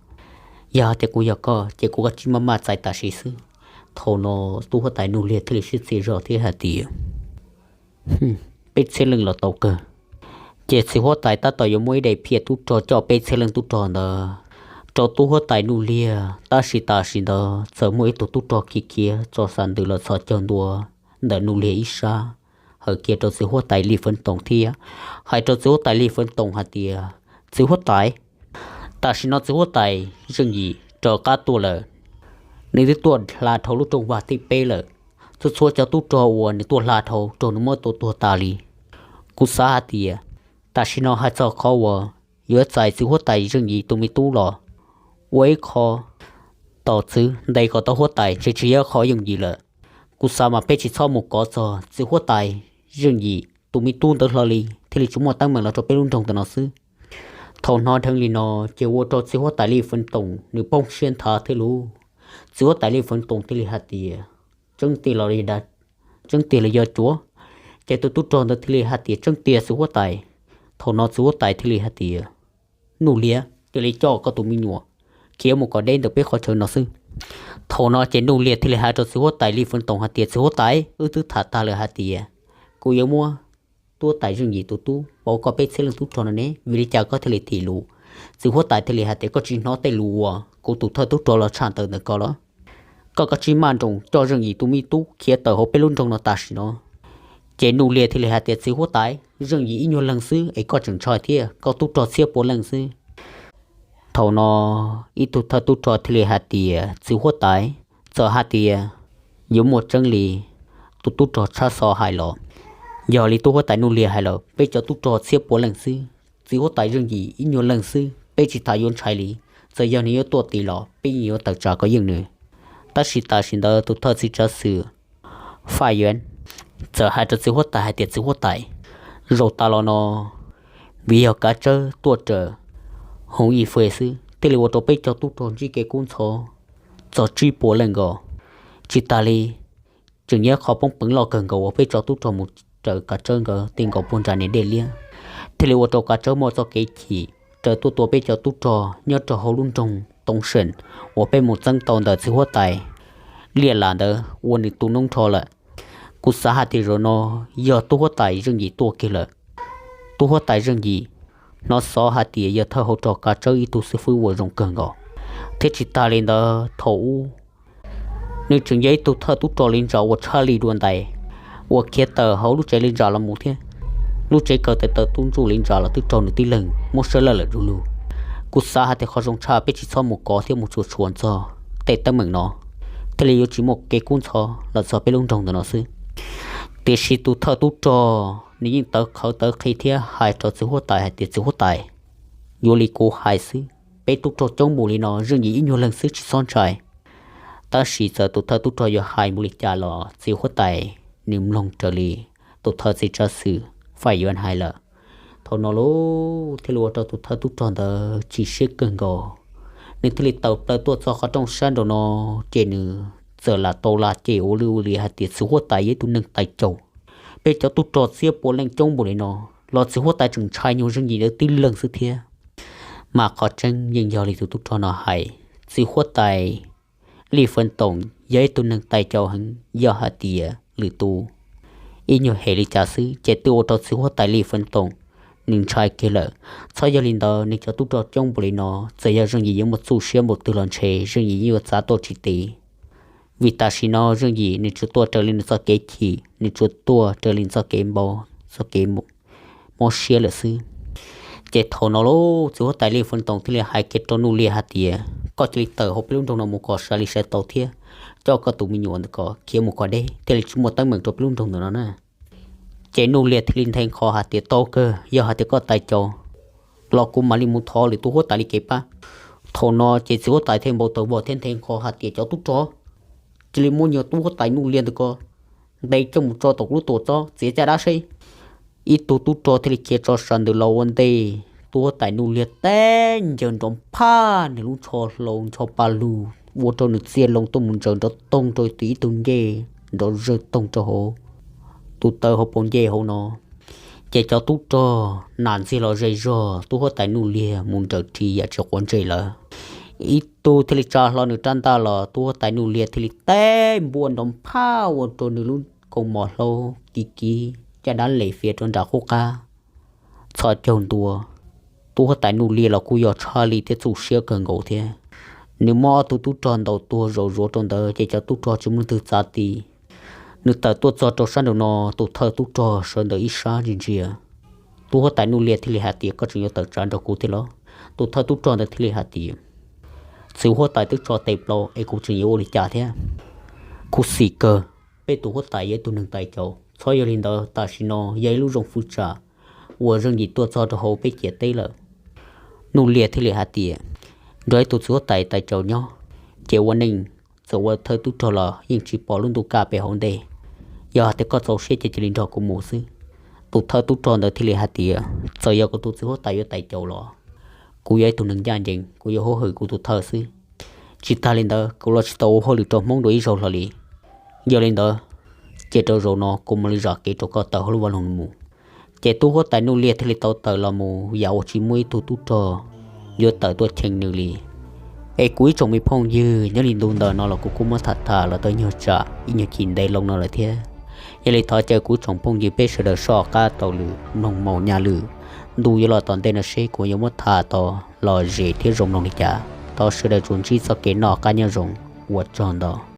Yog hais tias kuv yog koj ces kuv kav tsij maj maj txais tam sim xwb. Thaum no tub huab tais Nuj Liag thiaj li sib txiaj zog thiab hais tias, peb txhiab leej los tau kawg. Ces txiv huab tais tab tom yuav muab ib daim phiaj tub rog coj peb txhiab leej tub rog ntawd rau tub huab tais Nuj Liag, tab sis tam sim ntawd txawm muaj ib tug tub rog khiav khiav txog xav ntws los txhos caug ntua ntawm Nuj Liag ib sab, hawm kiag rau txiv huab tais Li Fwv Toom thiab hais rau txiv huab tais Li Fwv Toom hais tias, txiv huab tais, tam sim no txiv huab tais Zeej Yim raws qab tuaj lawm. Nws twb tuaj hla dhau lub rooj vag thib peb lawm. Txhua txhua cov tub rog uas nws tuaj hla dhau raug nws muab tua tuag tas li. Kuv xav hais tias tam sim no hais txog qhov uas yuav txais txiv huab tais Zeej Yim tus me tub los ua ib qho tos txwv ntes kom tau huab tais ntshe tsis yog qhov yooj yim lawm. Kuv xav mas peb tsis txhob mus kov txog txiv huab tais Zeej Yim tus me tub ntawd hlo li thiaj li tsis muaj teeb meem los rau peb lub nroog ntawm no xwb. Thaum hnov dheev li no ces ua rau txiv huab tais Li Fwv Toom nws poob siab nthav thiab lauj. Txiv huab tais Li Fwv Toom thiaj li hais tias, tseeb tiag los, tseeb tiag los yog cuav? Ces tus tub rog ntawd thiaj li hais tias, tseeb tiag txiv huab tais. Thaum no txiv huab tais thiaj li hais tias, Nuj Liag, cia li coj koj tus me nyuam khiav mus kom deb ntawm peb qhov chaw no xwb. Thaum no ces Nuj Liag thiaj li hais rau txiv huab tais Li Fwv Toom hais tias, txiv huab tais, wb twb tham tag lawm hais tias kuv yuav muab tub huab tais Zeej Yim tus tub pauv koj peb txhiab leej tub rog no ne, vim li cas koj thiaj li thim lus? Txiv huab tais thiaj li hais tias, koj tsis hnov tej lus uas kuv tus thawj tub rog los tshaj tawm ntawm ko los? Koj kav tsij maj nroos coj Zeej Yim tus me tub khiav tawm hauv peb lub nroog no tam sim no. Ces Nuj Liag thiaj li hais tias, txiv huab tais, Zeej Yim ib nyuag leeg xwb es koj tseem ntshai thiab, koj tub rog txhiab pua leej xwb. Thaum no ib tug thawj tub rog thiaj li hais tias, txiv huab tais, txawm hais tias yuav muaj tseeb li tus tub rog Tshab Xov hais los, yog li tub huab tais Nuj Liag hais lawm, peb cov tub rog txhiab pua leej xwb, txiv huab tais Zeej Yim ib nyuag leeg xwb, peb tsis tas yuav ntshai li. Txawm yog nws yuav tuaj tim los peb yeej yuav tawm tsam kom yeej nws. Tab sis tam sim ntawd tus thawj txiv tsav xwm Faj Yuav txawm hais rau txiv huab tais hais tias, txiv huab tais, zaum tas los no vim yog kav tsawb tuaj raws Hoo Ib Fwj xwb thiaj li ua rau peb cov tub rog ntsib kev kub ntxhov txog tsib puas leej nkaus. Tsis tas li, tseem yog qhov poob peev loj kawg nkaus uas peb cov tub rog mus raws kav tsawb nkawd ti nkaus puag nram niam dej liab, thiaj li ua rau kav tsawb muaj txoj kev chim raws tuaj tua peb cov tub rog nyob rau hauv lub nroog Toob Seem uas peb mus txeeb tau ntawm txiv huab tais Liaj Lam ntawd ua nws tu noob nrho lawm. Kuv xav hais tias zaum no yog tub huab tais Zeej Yim tuaj kiag lawm. Tub huab tais Zeej Yim hnov xov hais tias yog thawj hauv rog kav tsawb ib tug xib fwb uas zoo kawg nkaus, thiab tsis tas li ntawd thaum ub nws tseem yog ib tug thawj tub rog li ntsa uas tshaj lij dua ntais, uas khiav tawm hauv lub tsev li ntsa los mus thiab. Lub tsev kaw tawv tawv tub ntsuj li ntsa los twb raug nws tib leeg muab sab laj lawm du lug. Kuv xav hais tias qhov zoo tshaj peb tsis txhob mus kov thiab mus tsuas tshuam txog tej teeb meem no, thiaj li yuav tsis muaj kev kub ntxhov los txog peb lub nroog ntawm no xwb. Tiam sis tus thawj tub rog nws yeej tawv qhawv tawv qhi thiab hais rau txiv huab tais hais tias, txiv huab tais, yuav li kuv hais xwb, peb tub rog coob npaum li no Zeej Yim ib nyuag leeg xwb tsis txhob ntshai. Tab sis txawm tus thawj tub rog yuav hais npaum li cas los txiv huab tais nws mloog raws li tus thawj txiv tsav xwm Faj Yuav hais lawm. Thaum no lauj thiaj li ua rau tus thawj tub rog ntawd chim siab kawg nkaus. Nws thiaj li tawm plaws tuaj txog qhov rooj sab nraum no, ces nws txawm lam tau lam cem ua luaj ua li hais tias, txiv huab tais yog ib tug neeg tais caus. Peb cov tub rog txhiab pua leej coob npaum li no los txiv huab tais tseem ntshai nyuag Zeej Yim ntawd tib leeg xwb thiab. Mas qhov tseeb yeej yog li tus tub rog no hais, txiv huab tais Lij Fwv Toom yog ib tug neeg tais caus heev, yog hais tias lwm tus ib nyuag hem li cas xwb ces twb ua rau txiv huab tais Lij Fwv Toom nws ntshai kiag lawm. Txhob yog li ntawd, nws cov tub rog coob npaum li no, txawm yog Zeej Yim yuav muaj txuj siab npaum twg los ntshe Zeej Yim yeej yuav txav tuaj tsis tiv. Vim tam sim no Zeej Yim nws tsuas tuaj raws li nws txoj kev chim, nws tsuas tuaj raws li nws txoj kev npau, txoj kev mob siab lawm xwb. Ces thaum no lauj, txiv huab tais Lij Fwv Toom thiaj li hais kiag rau Nuj Liaj hais tias, koj cia li tawm hauv peb lub nroog no mus kom sawv li sawv tau thiab, coj koj tus me nyuam ntawm ko khiav mus kom deb thiaj li tsis muaj teeb meem rau peb lub nroog ntawm no na. Ces Nuj Liaj thiaj li nthe qho hais tias, tau kawg, yog hais tias koj tais caus los kuv mam li mus thov lwm tus huab tais li kev pab. Thaum no ces txiv huab tais thiaj npau taws vog thiab nthe nqho hais tias, Cov tub rog, cia li muab nyuag tub huab tais Nuj Liag ntawd ko ntes coj mus tso tom kuv lub tuam txob txiav caj dab seb. Ib tug tub rog thiaj li khiav tso saw ntawd los ua ntej. Tub huab tais Nuj Liag teb ncaws nrov phaj nws lub ntsho hlau ntsho pa lug, ua rau nws txia loo tuaj mus ntsaws nrov toog rau tus ib tug ncej nrov zawg toog rau hauv tus taw hauv paus ncej hauv no. Ces cov tub rog nas ntxiag los ze zog, tub huab tais Nuj Liag mus nraws ris yam tsis quav ntsej lawm. Ib tug thiaj li tsa hlo nws rab ntaj los, tub huab tais Nuj Liag thiaj li teb npua nrov phaj ua rau nws lub kaus mom hlau kiv kiv caj dab lem fiav rau nram qub qab txhos caug ntua. Tub huab tais Nuj Liag los kuj yog tshaj li thiab txuj siab kawg nkaus thiab. Nws muab ob tug tub rog ntaus tuag zaum zuav rau ntawd ces cov tub rog tsis muaj leej twg txav ti. Nws tawm tuaj txog rau sab nraum no, tus thawj tub rog sawv ntawm ib sab ntsia ntsia. Tub huab tais Nuj Liag thiaj li hais tias, Koj tseem yuav tawm tsam nrog kuv thiab los? Tus thawj tub rog ntawd thiaj li hais tias, Txiv huab tais twb tso tes plaws es kuv tseem yuav ua li cas thiab? Khuv xim kawg, peb tus huab tais yog ib tug neeg tais caus, txhob yog li ntawd, tam sim no yog ib lub zoo fwv tsam uas zeej yim tuaj txog rau hauv peb ciam teb lawm. Nuj Liag thiaj li hais tias, Nrog ib tug txiv huab tais tais caus nyob ces ua neej txawm ua thawj tub rog los yeej tsis pom lub ntuj kaj pem hauv ntej. Yog hais tias koj txaus siab ces cia li nrog kuv mus xwb. Tus thawj tub rog ntawd thiaj li hais tias, Txawm yog kuv tus txiv huab tais yuav tais caus los kuv yog ib tug neeg ncaj ncees, kuv yuav hwm kuv tus thawj xwb. Tsis tag li ntawd kuv los tsis tau ua hauj lwm rau Hmoob dua ib zaug hlo li. Yog li ntawd, cia rau zaum no kuv mam li zam kev rau koj tawm hauv lub vaj loog no mus. Ces tub huab tais Nuj Liag thiaj li tau tawm los mus yam uas tsis muaj ib tug tub rog yuav tawm tuaj cheem nws li. Es kuv ib tsoom me phooj ywg, nyob li ntu ntawm no los kuv kuj muab tham tham los tau nyuag tsam ib nyuag chim ntev loo no lawm thiab. Yog li thov caw kuv ib tsoom phooj ywg peb sawv daws soj qab taug lwm mloog mus nyaj lwm ntu yuav los tom ntej no seb kuv yuav muab tham tau lom zem thiab zoo mloog li cas. Thov sawv daws tsuas ntsib txoj kev noj qab nyob zoo, ua tsaug ntau.